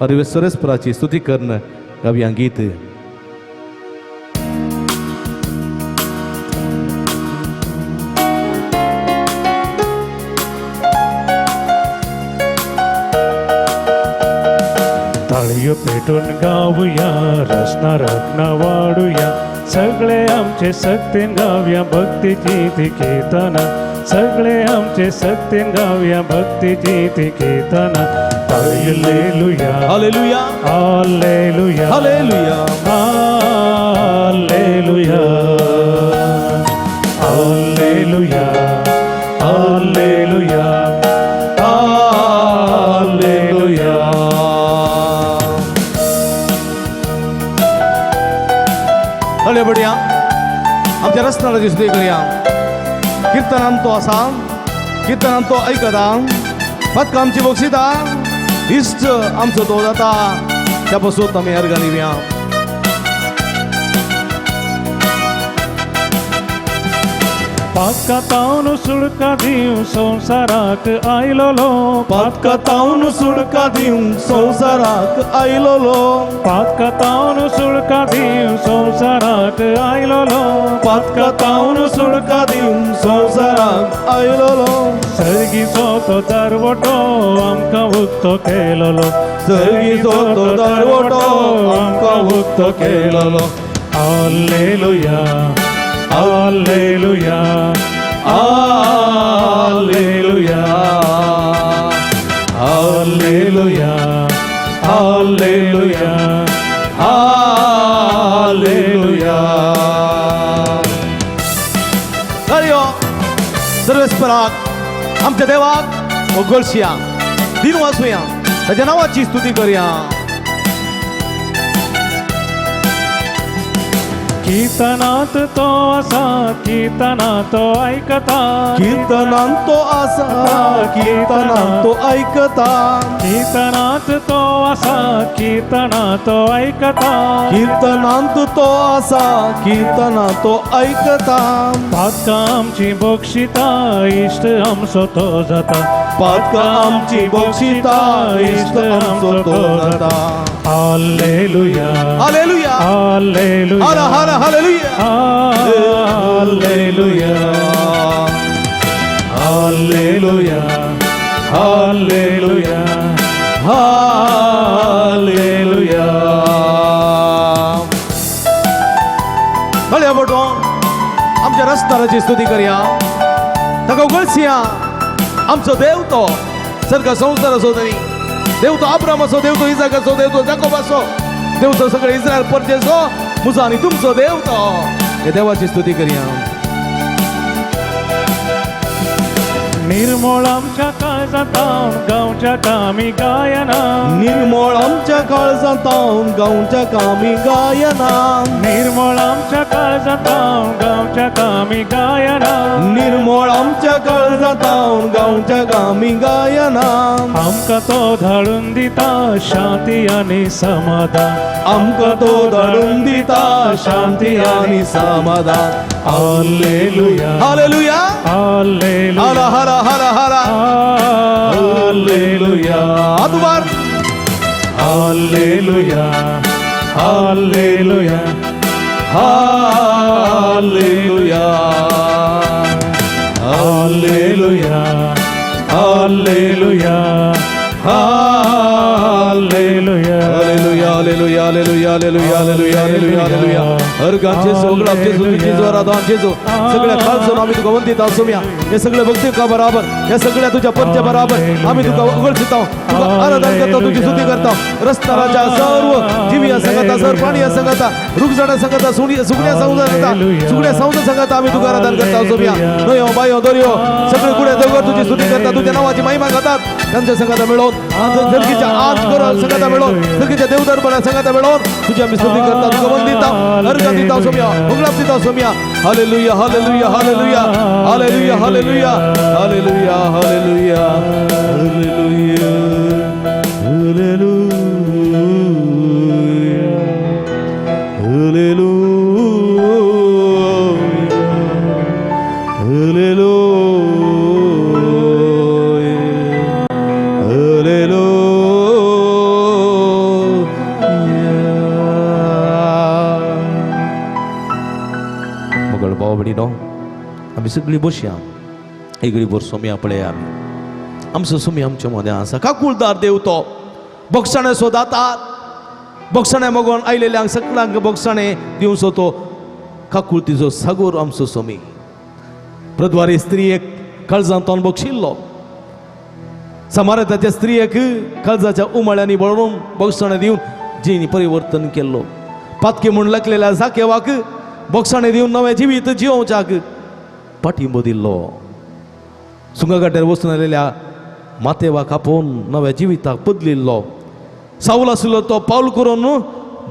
अरे सुरेशपराची स्तुती करून गावया गीत. ताळयो पेटून गावया, रचणाराक नावाडुया, सगळे आमचे सक्तीन गावया भक्तीची ती कीर्तनां. सगळे आमचे सक्तीन गावया भक्तीची ती कीर्तनां. Hallelujah. Hallelujah. Hallelujah. Hallelujah. Hallelujah. Hallelujah. Hallelujah. Hallelujah. ताळयो बडया. आमच्या रचणाराची स्तुती करूया. किर्तनान तो आसा. किर्तनान तो आयकता. पदकां आमची बक्षिता. इश्ट आमचो तो जाता. त्या पासून आमी अर्गां दिवया. पातकातावन सुडका दिवं संवसाराक आयलोलो. पातकातावन सुडका दिवंक संवसाराक आयलोलो. पातकातावन सुडका दिवं संवसाराक आयलोलो. पातकातावन सुडका दिवंक संवसाराक आयलोलो. सर्गीचो तो दरवटो आमकां उक्तो केलोलो. सर्गीचो तो दरवटो आमकां उक्तो केलोलो. Hallelujah, hallelujah, hallelujah, hallelujah, hallelujah, hallelujah. हरिओ सर्वेस्पराक आमच्या देवाक ओगळशिया दिन वाचुया, ताच्या नांवाची स्तुती करया. कीर्तनात तो आसा, कीर्तनात तो आयकता. कीर्तनांत तो आसा, कीर्तनांत तो आयकता. कीर्तनात तो आसा, कीर्तनात तो आयकता. कीर्तनांत तो आसा, कीर्तनांत तो आयकता. पातकां आमची बक्षिता, इश्ट आमचो तो जाता. पातकां आमची बक्षिता, इश्ट आमचो तो जाता. हालेलुया, हालेलुया, हालेलुया, हर हर hallelujah, hallelujah, hallelujah, hallelujah, hallelujah. हळ्या पटोवन आमच्या रस्ताराची स्तुती करया, ताका उगळसिया. आमचो देव तो सर्ग संवसाराचो धनी देव, तो आब्रामाचो देव, तो इजाकाचो देव, तो जाकोबाचो देव, तो सगळे इस्रायल परजेचो, म्हजो आनी तुमचो देव तो. हे देवाची स्तुती करया. निर्मळ आमच्या काळजांत गांवच्या कामी गायना. निर्मळ आमच्या काळजांत गांवच्या कामी गायना. निर्मळ आमच्या काळजांत गांवच्या कामी गायना. निर्मळ आमच्या काळजांत गांवच्या कामी गायना. आमकां तो धाडून दिता शांती आनी समाधान. आमकां तो धाडून दिता शांती आनी समाधान. हालेलुया, हालेलुया, हालेलुया, हर हर हर हर हालेलुया, आदुबार. हालेलुया, हालेलुया, hallelujah, hallelujah, hallelujah, hallelujah. Hallelujah, hallelujah, hallelujah, hallelujah, hallelujah, hallelujah, hallelujah. अर्गांचे सगळं आमचे स्तुतीची जोरात आमचे जो सगळ्या खालसून आम्ही तुका वंदित आसुया. हे सगळे भक्ती का बराबर, हे सगळ्या तुझ्या पंच बराबर आम्ही तुका उगळशिता, तुका आराधन करता, तुझी स्तुती करता. रस्ताराच्या सर्व जीवी संगता, सर्व प्राणी संगता, रुखझाडा संगता, सुगण्या संगता, सुगण्या संस्था संगता आम्ही तुका आराधन करता आसुया. न्हंयो बायो दर्यो सगळे कुडे दोंगर तुझी स्तुती करता, तुझ्या नावाची महिमा करतात. त्यांच्या संगता मिळवून धरतीच्या आज करून संगता मिळवून धरतीच्या देवदरबारा संगता मिळवून तुझी आम्ही स्तुती करता, तुका वंदिता, अर्घ दिता सोम्या, उगडाप दिता Saumya. Hallelujah, hallelujah, hallelujah, hallelujah, hallelujah, hallelujah, hallelujah, hallelujah, hallelujah, hallelujah, hallelujah. मगळ भाव भयणीनो, आमी सगळीं बसया, एगळी भर सोम्या पळया. आमी आमचो सोमी आमच्या मदें आसा. काकुळदार देव तो, बक्षाणे सोदातात, बक्षाणे मगोन आयलेल्यांक सगळ्यांक बक्षाणे दिवचो तो काकुळतीचो सागोर आमचो सोमी. प्रद्वारी स्त्रियेक काळजांतोन बक्षिल्लो, समारताच्या स्त्रियेक काळजाच्या उमाळ्यांनी बळोवन बक्षाणे दिवन जिणी परिवर्तन केल्लो. पातके म्हूण लागलेल्या जाकेवाक बक्षाणे दिवन नवें जिवीत जियोवच्याक पाठिंबो दिल्लो. सुंगागाट्यार वचून आयलेल्या मातेवाक आपोवन नव्या जिविताक बदलिल्लो. सावल आशिल्लो तो पावल करून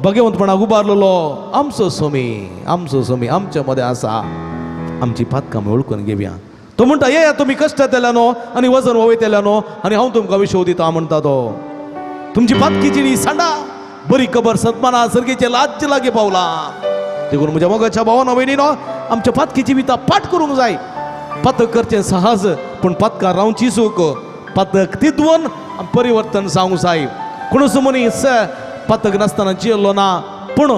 भगवंतपणाक उबारलेलो. आमचो सोमी, आमचो सोमी आमच्या मदें आसा. आमची पातकां आमी वळखून घेवया. तो म्हणटा, येया तुमी कश्ट न्हू आनी वजन वयतल्या न्हू आनी हांव तुमकां विशोव दिता म्हणटा तो. तुमची पातकी जिणी सांडा, बरी खबर सतमाना सर्गेचे लाज लागीं पावला. देखून म्हज्या मोगाच्या भावान भयणीनो, आमच्या पातकी जिविता पाठ करूंक जाय. पातक करचें सहज, पूण पातकां रावची चूक. पातक तितून परिवर्तन जावंक जाय. कोणूच मनीस पातक नासतना जियेल्लो ना, पूण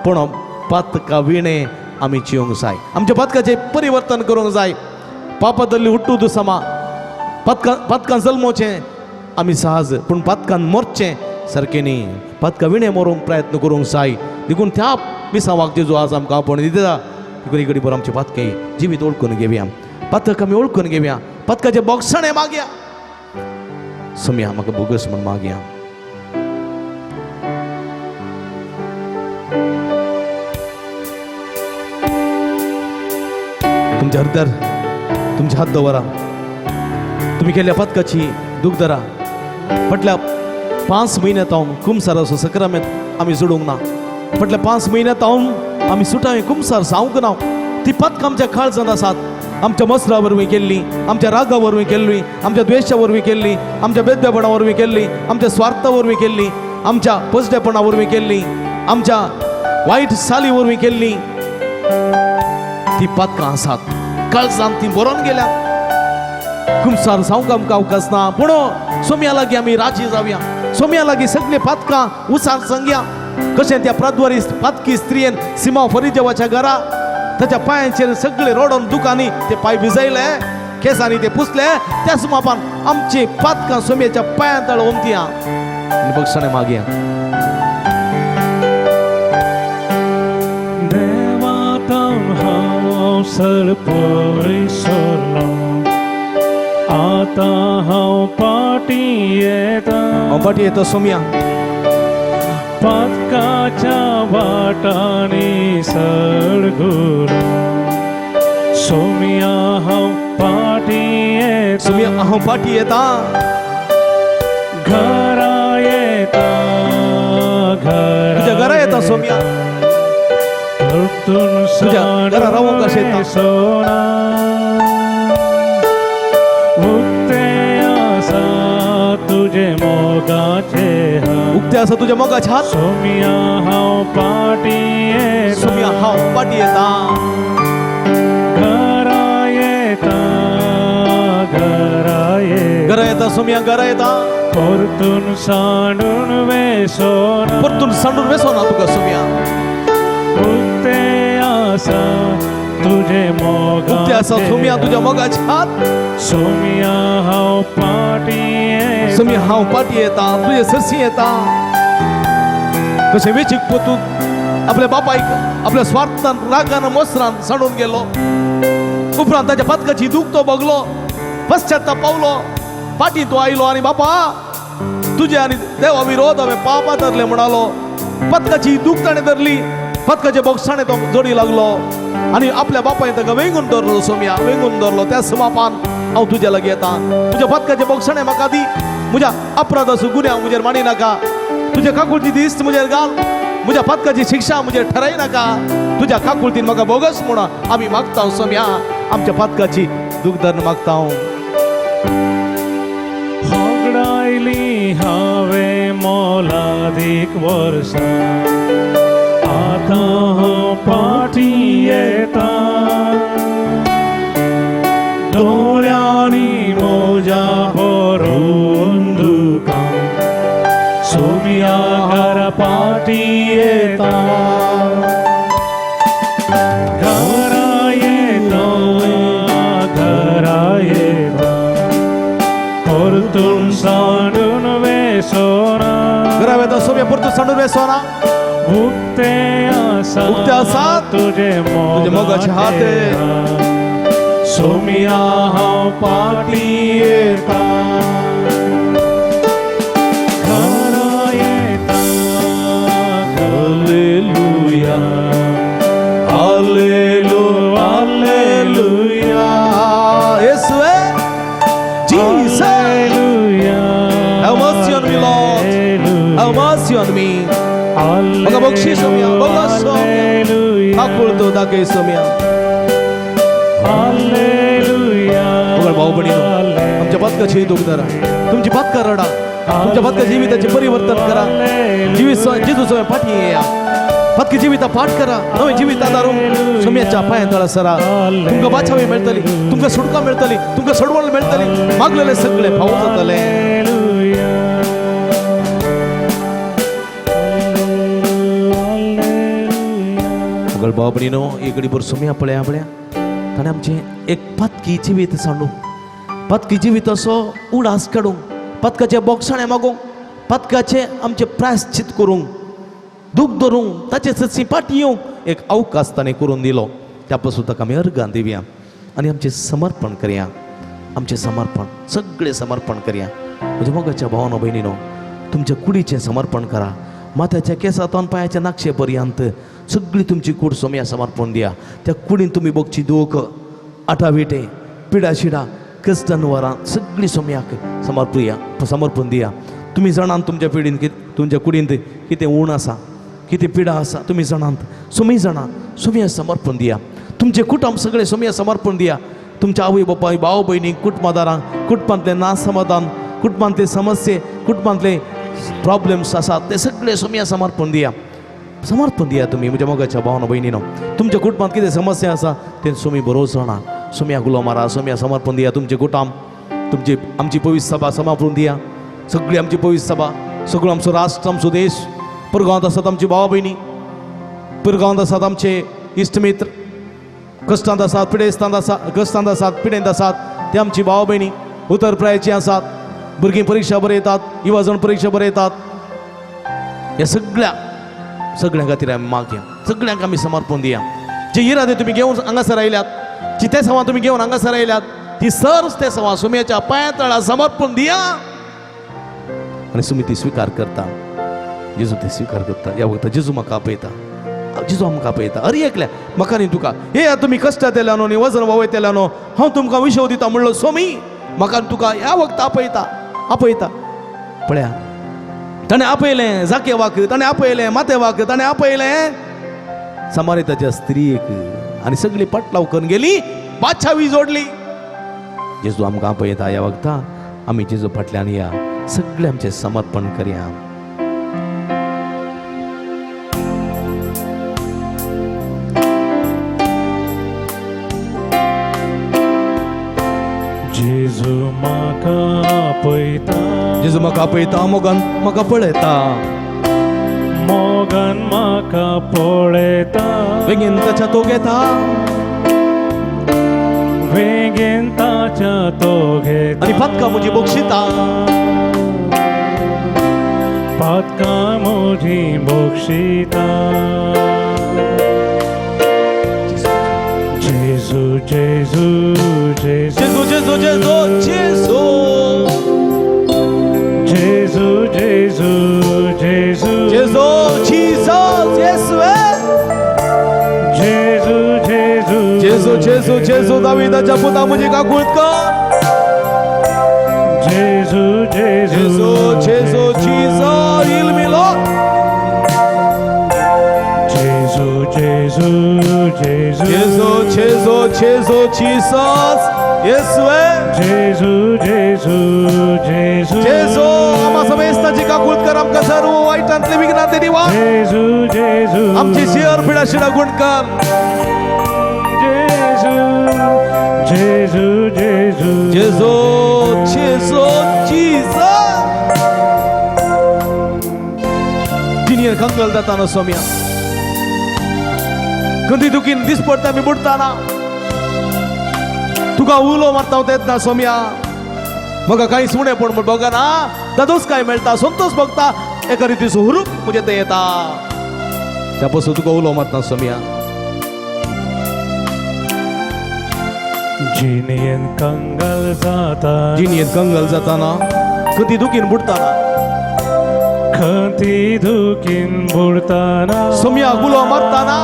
पूण पातका विणें आमी जिवंक जाय. आमच्या पातकाचें परिवर्तन करूंक जाय. पापा धरली हुट्टू दुसमा पातकां पातकां जल्मोचें आमी सहज, पूण पातकान मरचें सारकें न्ही. पातकां विणें मरूंक प्रयत्न करूंक जाय. देखून त्या मिसांवाक जेजू आज आमकां आपोवण दिता. देखून ही घडी बरो आमचें पातकें जिवीत ओळखून घेवया, पातक आमी ओळखून घेवया, पातकाचें बोगसणें मागया. सोम्या म्हाका बोगस म्हूण मागया. तुमच्या हृदयार तुमचे हात दवरा. तुमी केल्ल्या पातकाची दूख धरा. फाटल्या 5 म्हयन्यांत हांव कुमसाराचो सक्रामेंत आमी जोडूंक ना. फाटल्या 5 म्हयन्यांत हांव आमी सुटावें कुमसार जावंक ना. ती पातकां आमच्या काळजांत आसात. आमच्या मसरा वरवीं केल्ली, आमच्या रागा वरवीं केल्ली, आमच्या द्वेशा वरवीं केल्ली, आमच्या बेदबेपणा वरवीं केल्ली, आमच्या स्वार्था वरवीं केल्ली, आमच्या पसडेपणा वरवीं केल्ली, आमच्या वायट साली वरवीं केल्ली ती पातकां आसात. काळजांत ती बरोवन गेल्या. कुमसार जावंक आमकां अवकाश ना, पूण सोम्या लागीं आमी राजी जावया. सोम्या लागीं सगळीं पातकां उसार सांगया. कशें त्या प्राद्वारी पातकी स्त्रियेन सिमांव फरिजेवाच्या घरा ताच्या पांयांचेर सगळे रोडोन दुकांनी ते पांय भिजयले, केंसांनी ते पुसले. त्याच मापान आमची पातकां सोम्याच्या पांयां तळ ओमतया आनी बक्षणें मागया. देवातावन हांव सळपय सरलो, आतां हांव पाटी येता. हांव फाटी येता सोम्या. पातकाच्या वाटांनी सळगुलो, सोम्या हांव पाटी येता. सोम्या हांव फाटी येता. घरा येता, घरा तुज्या घरा येता सोम्या. परतून तुज्या घरा रावूंक कशें येता? सोना उक्ते आसा तुजे मोगाचे हात. उक्ते आसा तुज्या मोगाचे हात. सोम्या हांव पाटी येता. सोम्या हांव फाटी येता. घरा येता, घरा येता. घरा येता सोम्या, घरा येता. परतून सांडून वेसोना. परतून सांडून वेसोना तुका सोम्या. उक्ते आसा तुजे मोगाचे उक्ते आसा सोम्या तुज्या मोगाचे हात. सोम्या हांव पाटी येता. सोम्या हांव फाटी येता, तुजे सरशी येता. कशें वेचीक पोतून आपल्या बापायक आपल्या स्वार्थान रागान मसरान सांडून गेलो. उपरांत ताच्या पातकाची दूख तो भोगलो, पश्चाताप पावलो, फाटी तो आयलो आनी बापा तुजे आनी देवा विरोध हांवें पापां धरलें म्हणालो. पतकाची दूख ताणें धरली, पतकाचे बोगसाणे तो जोडी लागलो आनी आपल्या बापायन ताका वेंगून धरलो. सोम्या वेंगून धरलो. त्या समापान हांव तुज्या लागीं येता. तुज्या पतकाचे बोगसाणे म्हाका दी. म्हज्या अपराधाचो गुन्यांव म्हजेर मांडी नाका. तुज्या काकुळटी दिस्त म्हजेर घाल. म्हज्या पतकाची शिक्षा म्हजेर ठरय नाका. तुज्या काकुळटीन म्हाका बोगस म्हणून आमी मागता सोम्या. आमच्या पतकाची दूख धरून मागता. होगडायली हांवें मोलादीक वर्सां, आतां हांव पाटी येता. दोळ्यांनी म्हज्या भरून दुकां, सोम्या घरा पाटी येता. घरा येता, घरा येता. परतून सांडून वेसोना. घरा येता सोम्या, परतून सांडून वेसोना. उक्ते आसा उक्ते आसा तुजे तुजे मोगाचे हात. सोम्या हांव पाटी येता. घरा येता. हालेलुया, हालेलुया, हालेलुया. येसुवे, Jesus, have mercy on me, Lord. Have mercy on me. म्हाका बक्षीस सोम्या, बोगस सोम्या. काकुळतो दाखय सोम्या. उगड भाऊ भयणीनो, आमच्या पथकाची दूख धरा. तुमची पथकां रडा. तुमच्या पथका जिविताचें परिवर्तन करा. जिवीत जेजू सोम्या फाटी येया. पातकी जिविता पाठ करा, नवें जिवीत आदारूंक सोम्याच्या पांया तळा सरा. तुमकां बाचावी मेळटली, तुमकां सुटका मेळटली, तुमकां सोडवण मेळटली, मागलेले सगळे फावो जातले. मुगल भाव भयणीनो, एक घडीभर सोम्या पळया पळया ताणें आमचें एक पातकी जिवीत सांडूंक, पातकी जिवीत असो उडास काडूंक, पातकाचे बोगसाणे मागूंक, पातकाचें आमचें प्रायश्चित करूंक, दूख धरूंक, ताचे सदशी फाटी येवंक एक अवकाश ताणें करून दिलो. त्या पासून ताका आमी अर्गां दिवया आनी आमचें समर्पण करया, आमचें समर्पण सगळें समर्पण करया. म्हज्या मोगाच्या भावानो भयणीनो, तुमच्या कुडीचें समर्पण करा, माथ्याच्या केसांतून पांयाच्या नाक्षे पर्यंत सगळी तुमची कूड सोम्या समर्पण दिया. त्या कुडीन तुमी भोगची दूख, आटाविटे, पिडा शिडा, कश्टनवरां सगळी सोम्याक समर्पुया, समर्पण दिया. तुमी जाणात तुमच्या पिडीन तुमच्या कुडींत कितें ऊण आसा, कितें पिडा आसा, तुमी जाणात, सोमी जाणा, सोम्या समर्पण दिया. तुमचें कुटुंब सगळें सोम्या समर्पण दिया. तुमच्या आवय बापाय, भाव भयणी, कुटुंबादारांक, कुटुंबांतलें नासमाधान, कुटुंबांतले समस्ये, कुटुंबांतले प्रॉब्लेम्स आसात ते सगळे सोम्या समर्पण दिया, समर्पण दिया. तुमी म्हज्या मोगाच्या भावना भयणीनो, तुमच्या कुटुंबांत कितें समस्या आसा तें सोमी बरोबर जाणा. सोम्या गुलो मारा, सोम्या समर्पण दिया. तुमचें कुटुंब, तुमची आमची पवित्र सभा समर्पण दिया. सगळी आमची पवित्र सभा, सगळो आमचो राष्ट्र, आमचो देश, परगांवांत आसात आमची भावा भयणी, परगांवांत आसात आमचे इश्ट मित्र, कश्टांत आसात, पिडेस्तांत आसात, कश्टांत आसात, पिडेंत आसात ते आमची भावा भयणी, उतर प्रायची आसात, भुरगीं परिक्षा बरयतात, युवा जण परिक्षा बरयतात. ह्या सगळ्या सगळ्यां खातीर आमी मागया, सगळ्यांक आमी समर्पण दिया. जे इरादे तुमी घेवन हांगासर आयल्यात, जी ते सवां तुमी घेवन हांगासर आयल्यात, ती सर्व ते सवां सुम्याच्या पांया तळा समर्पण दिया. आनी सुमी ती स्विकार करता, जेजू ते स्विकार करता. ह्या वखता जेजू म्हाका आपयता, जेजू आमकां आपयता, अरे एकल्या म्हाका न्ही तुका. हे तुमी कश्टात येयल्या न्हू न्ही वजन वावयतल्या न्हू, हांव तुमकां विशव दिता म्हणलो सोमी म्हाका तुका ह्या वखता आपयता, आपयता. पळया ताणें आपयलें जाकेवाक, ताणें आपयलें मातेवाक, ताणें आपयलें समारिताच्या स्त्रीयेक, आनी सगळी पाटलाव करून गेली, बादशावी जोडली. जेजू आमकां आपयता ह्या वखता, आमी जेजू फाटल्यान या, सगळें आमचें समर्पण करया. जेजू म्हाका आपयता, जेजू म्हाका आपयता, मोगान म्हाका पळयता, मोगान म्हाका पळयता, बेगीन ताच्या तो घेता, वेगेन ताच्या तो घेता, आनी पातकां म्हजी बक्षिता, पातकां म्हजी बक्षिता. जेजू जेजू जेजू जेजू जेजू जेजू जेजू जेजू जेजू जेजू जेजू जीसस येसू जेजू जेजू जेजू जेजू जेजू दाविदाच्या पुता म्हजी काकूळत कर. जेजू जेजू जेजू जेजू जीसस इल्मिलो जेजू जेजू जेजू जेजू जेजू जेजू जीसस येसू जेजू जेजू जेजू जेजू आम्हा समेस्ताची काकूळत कर, आमकां सर्व वायटांतले विघ्नांतले निवार, जेजू जेजू आमची शियर पिडा शिडा गुण कर. जेजू जेजू जेजू जेजू जेजू जीसस जिनियर कंगल जाताना सोम्या खंती दुखीन दीस पडटा आमी बुडटाना, तुका उलो मारता हांव तेन्ना सोम्या म्हाका कांय सुणें पण म्हण बगना, दादोस काय मेळटा, संतोष भोगता, एका रितीचो हुरूप म्हजे ते येता, त्या पासून तुका उलो मारता सोम्या. जिणेन कंगल जाता, जिणयेंत कंगल जाताना, खंती दुखीन बुडटाना, खंती दुखीन बुडटाना, सोम्या उलो मारताना,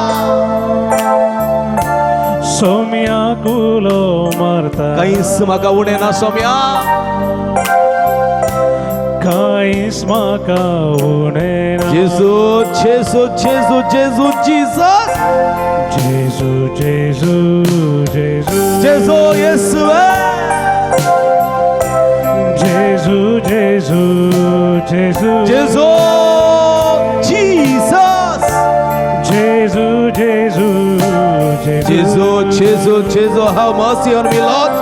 सोम्या उलो मारता, कांयच म्हाका उणें ना सोम्या, कांयच म्हाका उणें ना. जेजू जेजू जेजू जेजू जीसस जेजू जेजू जेजू जेजू येसू जेजू जेजू जेजू जेजू Jesus Jesu, Jesu, Jesu, Jesu, Jesu, have mercy on me, Lord.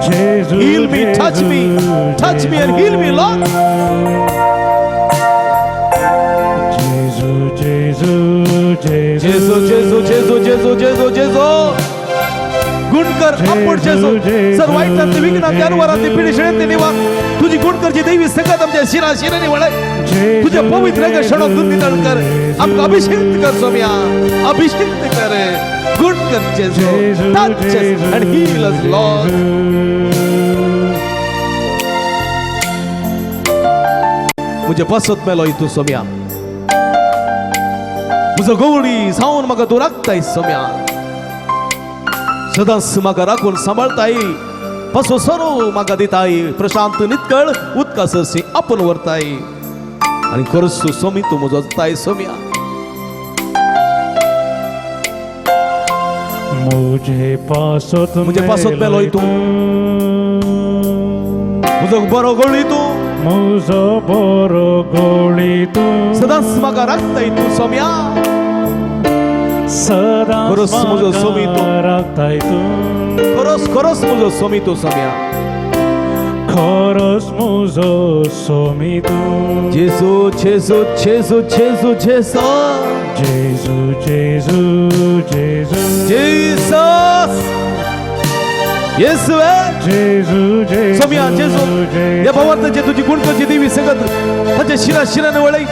Jesu, Heal me, touch me and heal me, Lord. Jesu, Jesu, Jesu, Jesu, Jesu, Jesu, Jesu, Jesu, Jesu. गुणकर आपण जेजू सर वाईटांत विघ्नात जानवरांत पिढी निवार तुझी गुणकरची देवी संगत आमच्या शिरा शिराने वळाय तुझ्या पवित्र क्षणात नितळ कर आमकां अभिषेक कर सोम्या अभिषेक कर गुण कर जेजू touch us and heal us Lord. म्हजे पासत मेलो तूं सोम्या म्हजो गवळी जावन म्हाका तूं राखताय सोम्या सदांच म्हाका राखून सांबाळताय पासो सरो म्हाका दिताय प्रशांत नितकळ उदका सरशी आपूण व्हरताय आनी खरोच तूं सोमी तूं म्हजो ताय सोम्या. मुझे पासत म्हजे पासत मेलोय तूं म्हजो बरो गवळी तूं म्हजो बरो गवळी तूं सदांच म्हाका राखताय तूं सोम्या सदांच खरोच म्हजो सोमी तूं राखताय तूं खरोच खरोच म्हजो सोमी तूं सोम्या खरोच म्हजो सोमी तूं. जेजू जेजू जेजू जेजू जेजू जेजू जेजू जेजू Jesus येसुवे जेजू जेजू सोम्या जेजू ह्या भावार्थाचे तुझी गुणकरची देवी संगत ताच्या शिरा शिराने वळय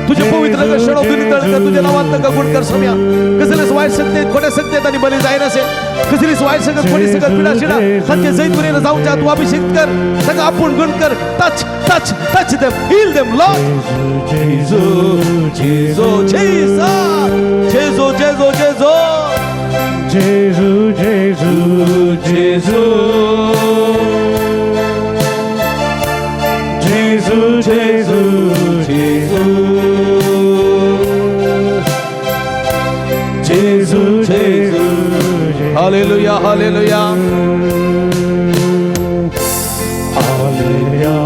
तुझे पवित्र क्षणात नितळ कर तुझ्या नावात तांकां गुण कर सोम्या. कसलेच वायट शक्ती खोट्या शक्तीत आनी बली जायनासे कसलीच वायट संगत खोटी संगत पिडा शिडा तांचे जैतुरेन जावच्या तूं अभिषेक कर तांकां आपूण गुण कर touch touch touch them heal them Lord. Jesu Jesu Jesu Jesu Jesu Jesu Jesu Jesu Jesu Jesu Jesu Jesu Jesu Jesu Jesu. Hallelujah hallelujah hallelujah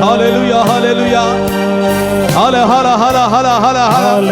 hallelujah hallelujah हल हल हल हल हल हल.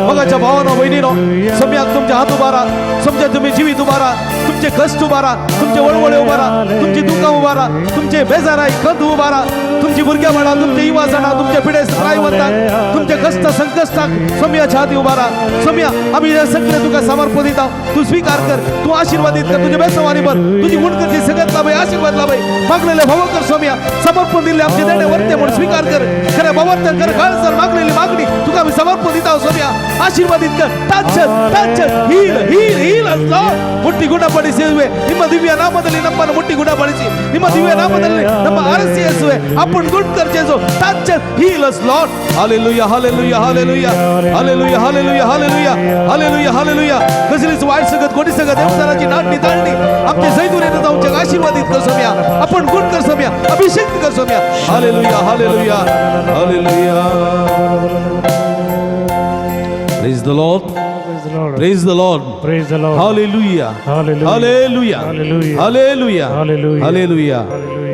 मगाच्या भावानो बहिणीनो सम्याक तुमच्या हात उबारा समजा तुम्ही जीवित उबारा तुमचे कष्ट उबारा तुमचे वळवळे उबारा तुमची दुकां उबारा तुमचे बेजाराय खंत उबारा तुमची भुरग्यां म्हणा तुमचे युवा जाणा तुमचे पिडे प्रायवंताक तुमचे कष्ट संकश्टाक सोम्याच्या हाती उबारा. सोम्या आमी हे सगळे तुका समर्पण दिता तूं स्वीकार कर तूं आशीर्वादीत कर तुझे बेसवानी भर तुझी गुणकरची सगळ्यात लाभय आशीर्वाद लाभय मागलेले भाव कर सोम्या समर्पण दिल्ले आमचे देणे वर्ते म्हणून स्वीकार कर खऱ्या भावार्थ कर काळजार मागलेली मागणी तुका आमी समर्पण दिता सोम्या आशीर्वादित कर touch touch heal heal heal us Lord. ಮುಟ್ಟಿ ಗುಣಪಡಿಸಿ ನಿಮ್ಮ ದಿವ್ಯ ನಾಮದಲ್ಲಿ ನಮ್ಮನ್ನು ಮುಟ್ಟಿ ಗುಣಪಡಿಸಿ ನಿಮ್ಮ ದಿವ್ಯ ನಾಮದಲ್ಲಿ ನಮ್ಮ ಅರಸಿ ಯೇಸುವೆ ಅಪ್ಪನ್ ಗುಡ್ ಕರ್ Jesu touch heal us Lord. Hallelujah hallelujah hallelujah hallelujah hallelujah hallelujah hallelujah hallelujah. कसलीच वाईट सगत कोणी सगत देवताची नाटणी ताळणी आमचे जैतुरेन जावचे आशीर्वादित कर सोम्या आपण गुण कर सोम्या अभिषेक कर Saumya. Hallelujah hallelujah hallelujah. Praise the Lord. Praise the Lord. Praise the Lord. Praise the Lord. Hallelujah. Hallelujah. Hallelujah. Hallelujah. Hallelujah. Hallelujah. Hallelujah. Hallelujah.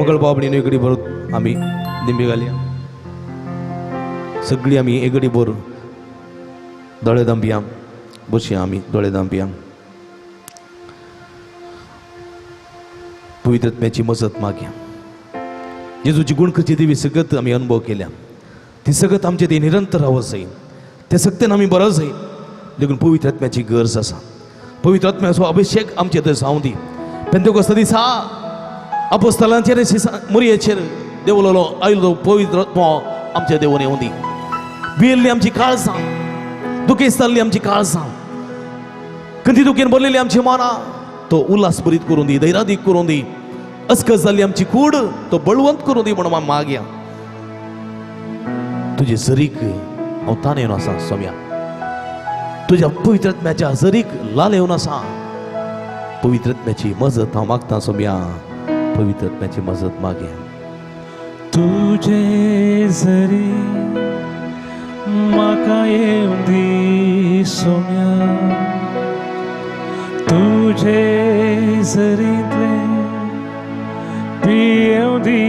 मगळ बाबणीनो एगडी भरून आम्ही दिंबी घालया सगळी आमी एगडी भर दोळे दांपया बसया आमी दोळे दांपया पवित्रत्म्याची मजत मागया. जेजूची गुणकरची देवी सगळत आमी अनुभव केल्या ती सगळत आमचे ते निरंतर रावत जाय ते सगतेन आमी बरो जाय देखून पवित्र आत्म्याची गरज आसा. पवित्र आत्म्याचो अभिषेक आमचे थंय जावं दी. पेंतेकोस्ता दिसा अपोस्तलांचेर मुरयेचेर देवलोलो आयलो पवित्र आत्मो आमच्या देवून येवं दी. भियेल्ली आमची काळजां दुखेस्त जाल्ली आमची काळजां खंती दुखेन भरलेली आमची मनां तो उल्हास भरीत करून दी धैर्यादीक करून दी. अस्कस जाल्ली आमची कूड तो बळवंत करून दी म्हणून आमी मागया. तुजे जरीक हांव ताण येवन आसा सोम्या तुज्या पवित्र आत्म्याच्या हजरीक लाल येवन आसा. पवित्र आत्म्याची मजत हांव मागता सोम्या पवित्र आत्म्याची मजत मागया. तुझे जरी म्हाका येवं दी सोम्या तुझे जरींतलें पियेवं दी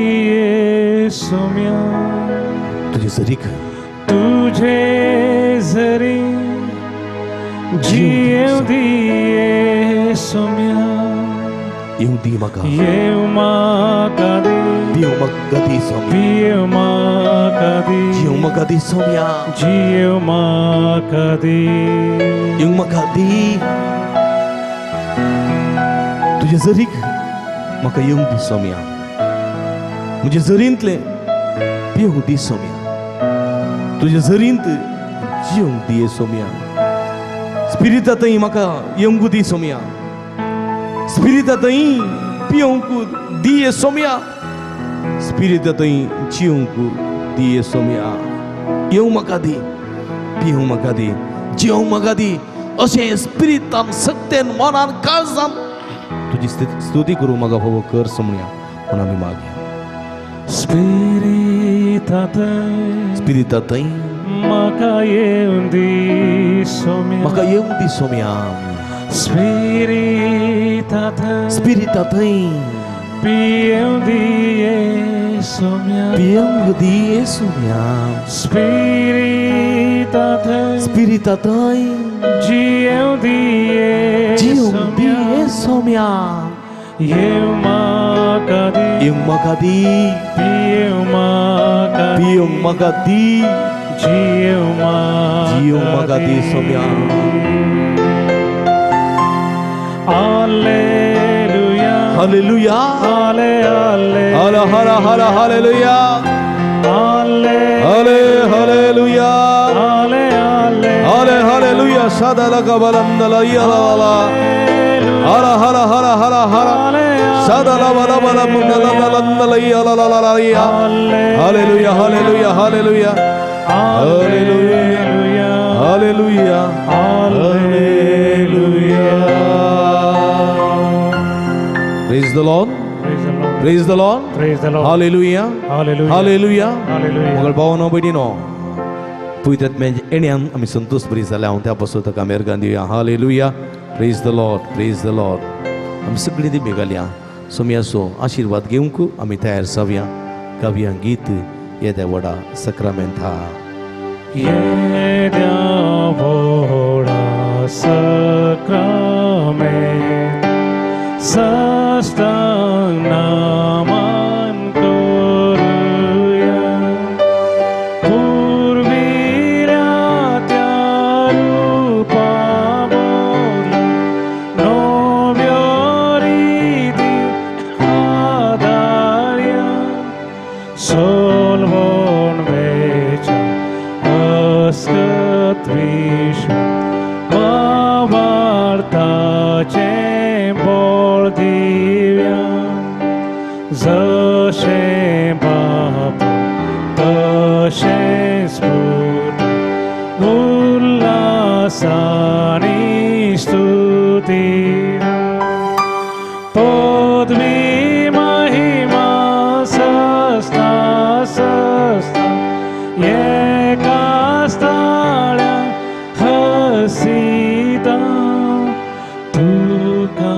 सोम्या तुजे जरीक तुझे तुझे जरी जियेव दिये सोम्या येवं दी म्हाका येव म्हाका दी पिवंक म्हाका दी सोम्या पियेव म्हाका दी जिवंक म्हाका दी सोम्या जियेव म्हाका दी येवंक म्हाका दी तुजे जरीक म्हाका येवंक दी सोम्या म्हजे जरींतलें पिवंक दी सोम्या तुजे जरींत जिवंक दी सोम्या स्पिरिता थंय म्हाका येवंक दी सोम्या स्पिरिता थंय पिवंक दी सोम्या स्पिरिता थंय जिवंक दी सोम्या येवंक म्हाका दी पिवंक म्हाका दी जिवंक म्हाका दी अशें स्पिरितान सत्तेन मनान काळजान तुजी स्तुती करूं म्हाका फावो कर सोम्या म्हूण आमी मागया. स्पिरिता थंय स्पिरिता थंय म्हाका येवं दी सोम्या म्हाका येवंक दी सोम्या स्पिरिता थंय स्पिरिता थंय पियेवं दिये सोम्या पिवंक दी सोम्या स्पिरिता थंय स्पिरिता थंय जियेवं दिये जिवंक दी सोम्या सोम्या येवं म्हाका दी येवंक म्हाका दी पियेवं म्हाका दी पिवंक म्हाका दी जियेवं म्हाका जिवंक म्हाका दी सोम्या. हालेलुया हालेलुया हाले हाले हर हर हर हालेलुया हाले हले हालेलुया हाले हाले हले हालेलुया सदल कबलंदल यला हर हर हर हर हर सदल बल बल मुंदल दलंदल यला hallelujah hallelujah hallelujah hallelujah hallelujah hallelujah. Praise the Lord. Praise the Lord. Praise the Lord. Praise the Lord. Hallelujah. Hallelujah. Hallelujah. Hallelujah. मंगळ भावनो भयणीनो पवित्र येण्यान आमी संतोष बरी जाल्या हांव त्या पासून ताका मेरगान दिवया. Hallelujah. Praise the Lord. Praise the Lord. आमी सगळीं दिमी घालया सोमयाचो आशिर्वाद घेवंक आमी तयार जावया. गावया गीत येद्या व्हडा सक्रामेंता. येद्या व्हडा सक्रामेंत साष्टांग नमन करुया पुर्विल्या त्या रुपा बदला नव्यो रिती आदारया सोलवण वेच्या अस्कत विश्व भावार्थाचें बळ दिव्या जशें बाप तशेंच पूत उल्हासानी स्तुती पदवी महिमा सस्ता सस्ता एका स्थाळ्या हसीता तुका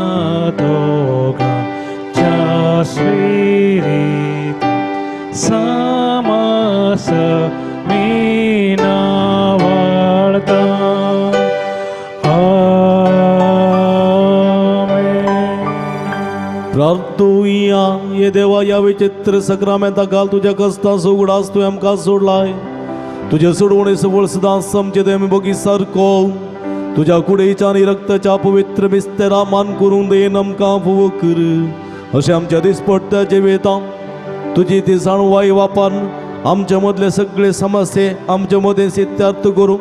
दोगांच्या स्पिरिता समस मीनावळता. आमेन. प्रार्थुया. ये देवा या विचित्र सक्रामेंता घाल तुज्या कस्तांचो उगडास तुवें आमकां सोडलाय. तुजे सोडवणे सवळ सदां समचे तुवें आमी बगी सारको तुज्या कुडीच्या आनी रक्ताच्या पवित्र मिस्तेरा मान करून देन आमकां फुवो कर. अशें आमच्या दिसपट्ट्या जिवितांत तुजी ती जाणवाय वापरून आमचे मदले सगळे समस्ये आमचे मदें सिद्धार्थ करूं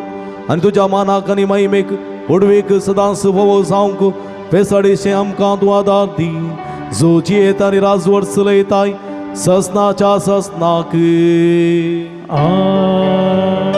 आनी तुज्या मानाक आनी महिमेक उडवेक सदांच फावो जावंक पेसाडीशें आमकां तूं आदार दी. जो जियेता आनी राजवट चलयताय ससनाच्या ससनाक. आमेन.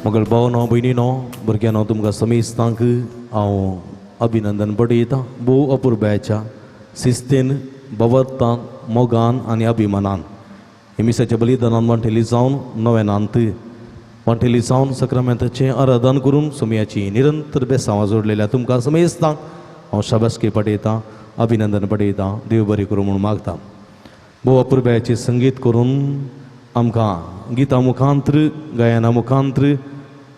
मगल भावनो भयणीनो भुरग्यांनो तुमकां समेस्तांक हांव अभिनंदन बडयतां. भोव अपुरबायेच्या शिस्तेन, भवर्थान, मोगान आनी अभिमानान हे मिसाच्या बलिदानान वांटेली जावन नव्यानांत वांटेली जावन सक्रामेंताचें आराधन करून सोमयाची निरंतर बेसांवां जोडलेल्या तुमकां समेस्तांक हांव शाबासकी पडयतां, अभिनंदन पडयतां, देव बरें करूं म्हूण मागतां. भोव अपुरबायेचें संगीत करून आमकां गितां मुखांत्र, गायना मुखांत्र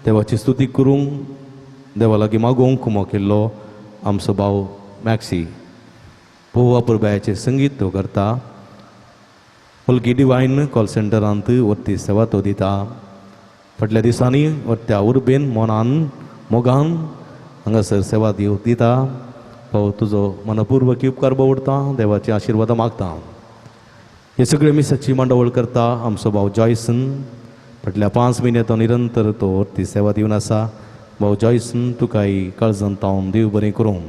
देवाची स्तुती करूंक, देवा लागीं मागोवंक कुमो केल्लो आमचो भाव मॅक्सी भोव अपुरबायेचें संगीत तो करता. मुलगी डिवायन कॉल सेंटरांत वरती सेवा तो दिता. फाटल्या दिसांनी वरत्या उर्बेन, मोनान, मोगान हांगासर सेवा दिता. भाव तुजो मनपूर्वक उपकार बवडता, देवाचे आशिर्वाद मागता. हे सगळे मिसाची मांडावळ करता आमचो भाव जॉयसन. फाटल्या 5 म्हयने तो निरंतर तो ती सेवा दिवन आसा. भाव जॉयसन तुकाय काळजान तावन देव बरें करूं.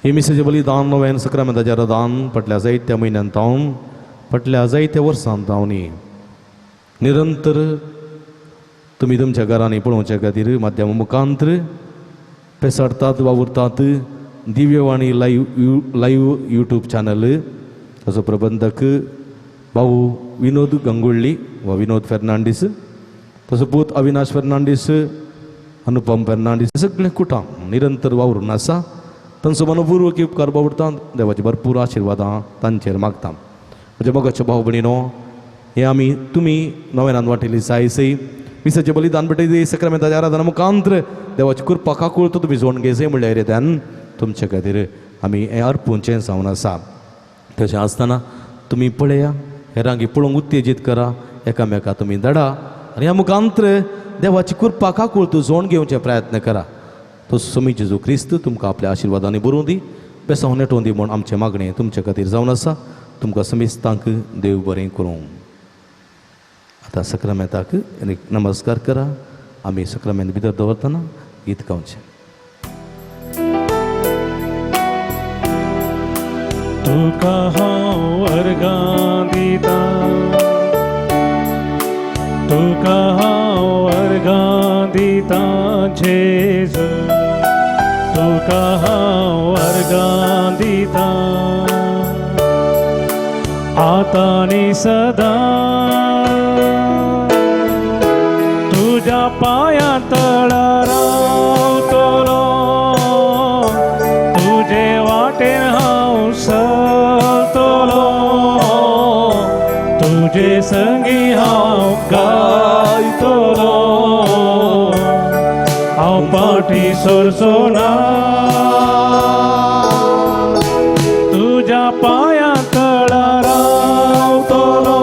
हे मिसाचें बलिदान नव्यान सक्रामेंताचें दान फाटल्या जायत्या म्हयन्यान तावन, फाटल्या जायत्या वर्सान तावनी निरंतर तुमी तुमच्या घरांनी पळोवच्या खातीर माध्यमा मुखांत्र पेसाडतात, वावुरतात. दिव्यवाणी लायव्ह यूट्यूब चॅनल ताचो प्रबंधक भाऊ विनोद गंगुळ्ळी वा विनोद फेर्नांडीस, ताचो पूत अविनाश फेर्नांडीस, अनुपम फेर्नांडीस सगळें कुटां निरंतर वावरून आसा. तांचो मनपूर्वक उपकार बावडटा, देवाचे भरपूर आशिर्वादां तांचेर मागता. म्हज्या मोगाचे भाव भयणीनो, हे आमी तुमी नव्यान वांटेली सायसय मिसाचें बलिदान भेटयते सक्रामेंताच्या आराधना मुखांत्र देवाची कृपा काकूळ तुमी जोड घेयसय म्हणल्यार त्यान तुमचे खातीर आमी हें अर्पूंचें जावन आसा. तशें आसतना तुमी पळया, हेरांकी पळोवंक उत्तेजीत करा, एकामेका तुमी धाडा आनी ह्या मुखांत्र देवाची कृपा काकूळ तूं जोड घेवचे प्रयत्न करा. तो सोमी जेजू क्रिस्त तुमकां आपल्या आशिर्वादांनी बरोवं दी, बेसांव नेटोवन दी म्हूण आमचें मागणें तुमचे खातीर जावन आसा. तुमकां समेस्तांक देव बरें करूं. आतां सक्रामेंताक एक नमस्कार करा. आमी सक्रामेंत भितर दवरतना गीत गावचें. तुका हांव अर्गां दिता, तुका हांव अर्गां दिता जेजू, तुका हांव अर्गां दिता आतां आनी सदां. तुज्या पांयां तळा रावतलो, तुजे वाटेन हांव चलतलो, तुजे संगी हांव गायतलो, हांव पाटी सरचो ना. तुज्या पांयां तळा रावतलो,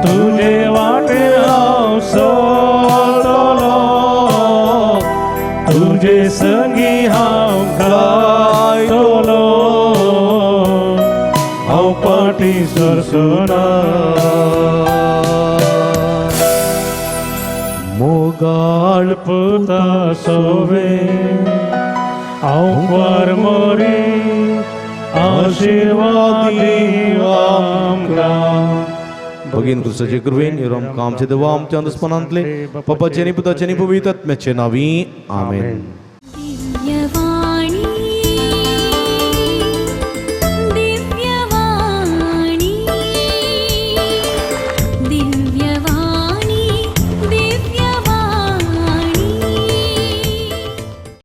तुजे वाटेन हांव चलतलो, तुजे संगी हांव गायतलो, हांव पाटी सरचो ना. मोगाळ पुता सोवे हांव मोरी आशिर्वादी आमकां. भगीन क्रिस्ताचे कृपेन ह्यो आमकां आमचे देवा आमच्या दुस्मनांतले पप्पाचे आनी पुताचे आनी पवित्र आत्म्याचे नांवी आमेन. दिव्यवाणी.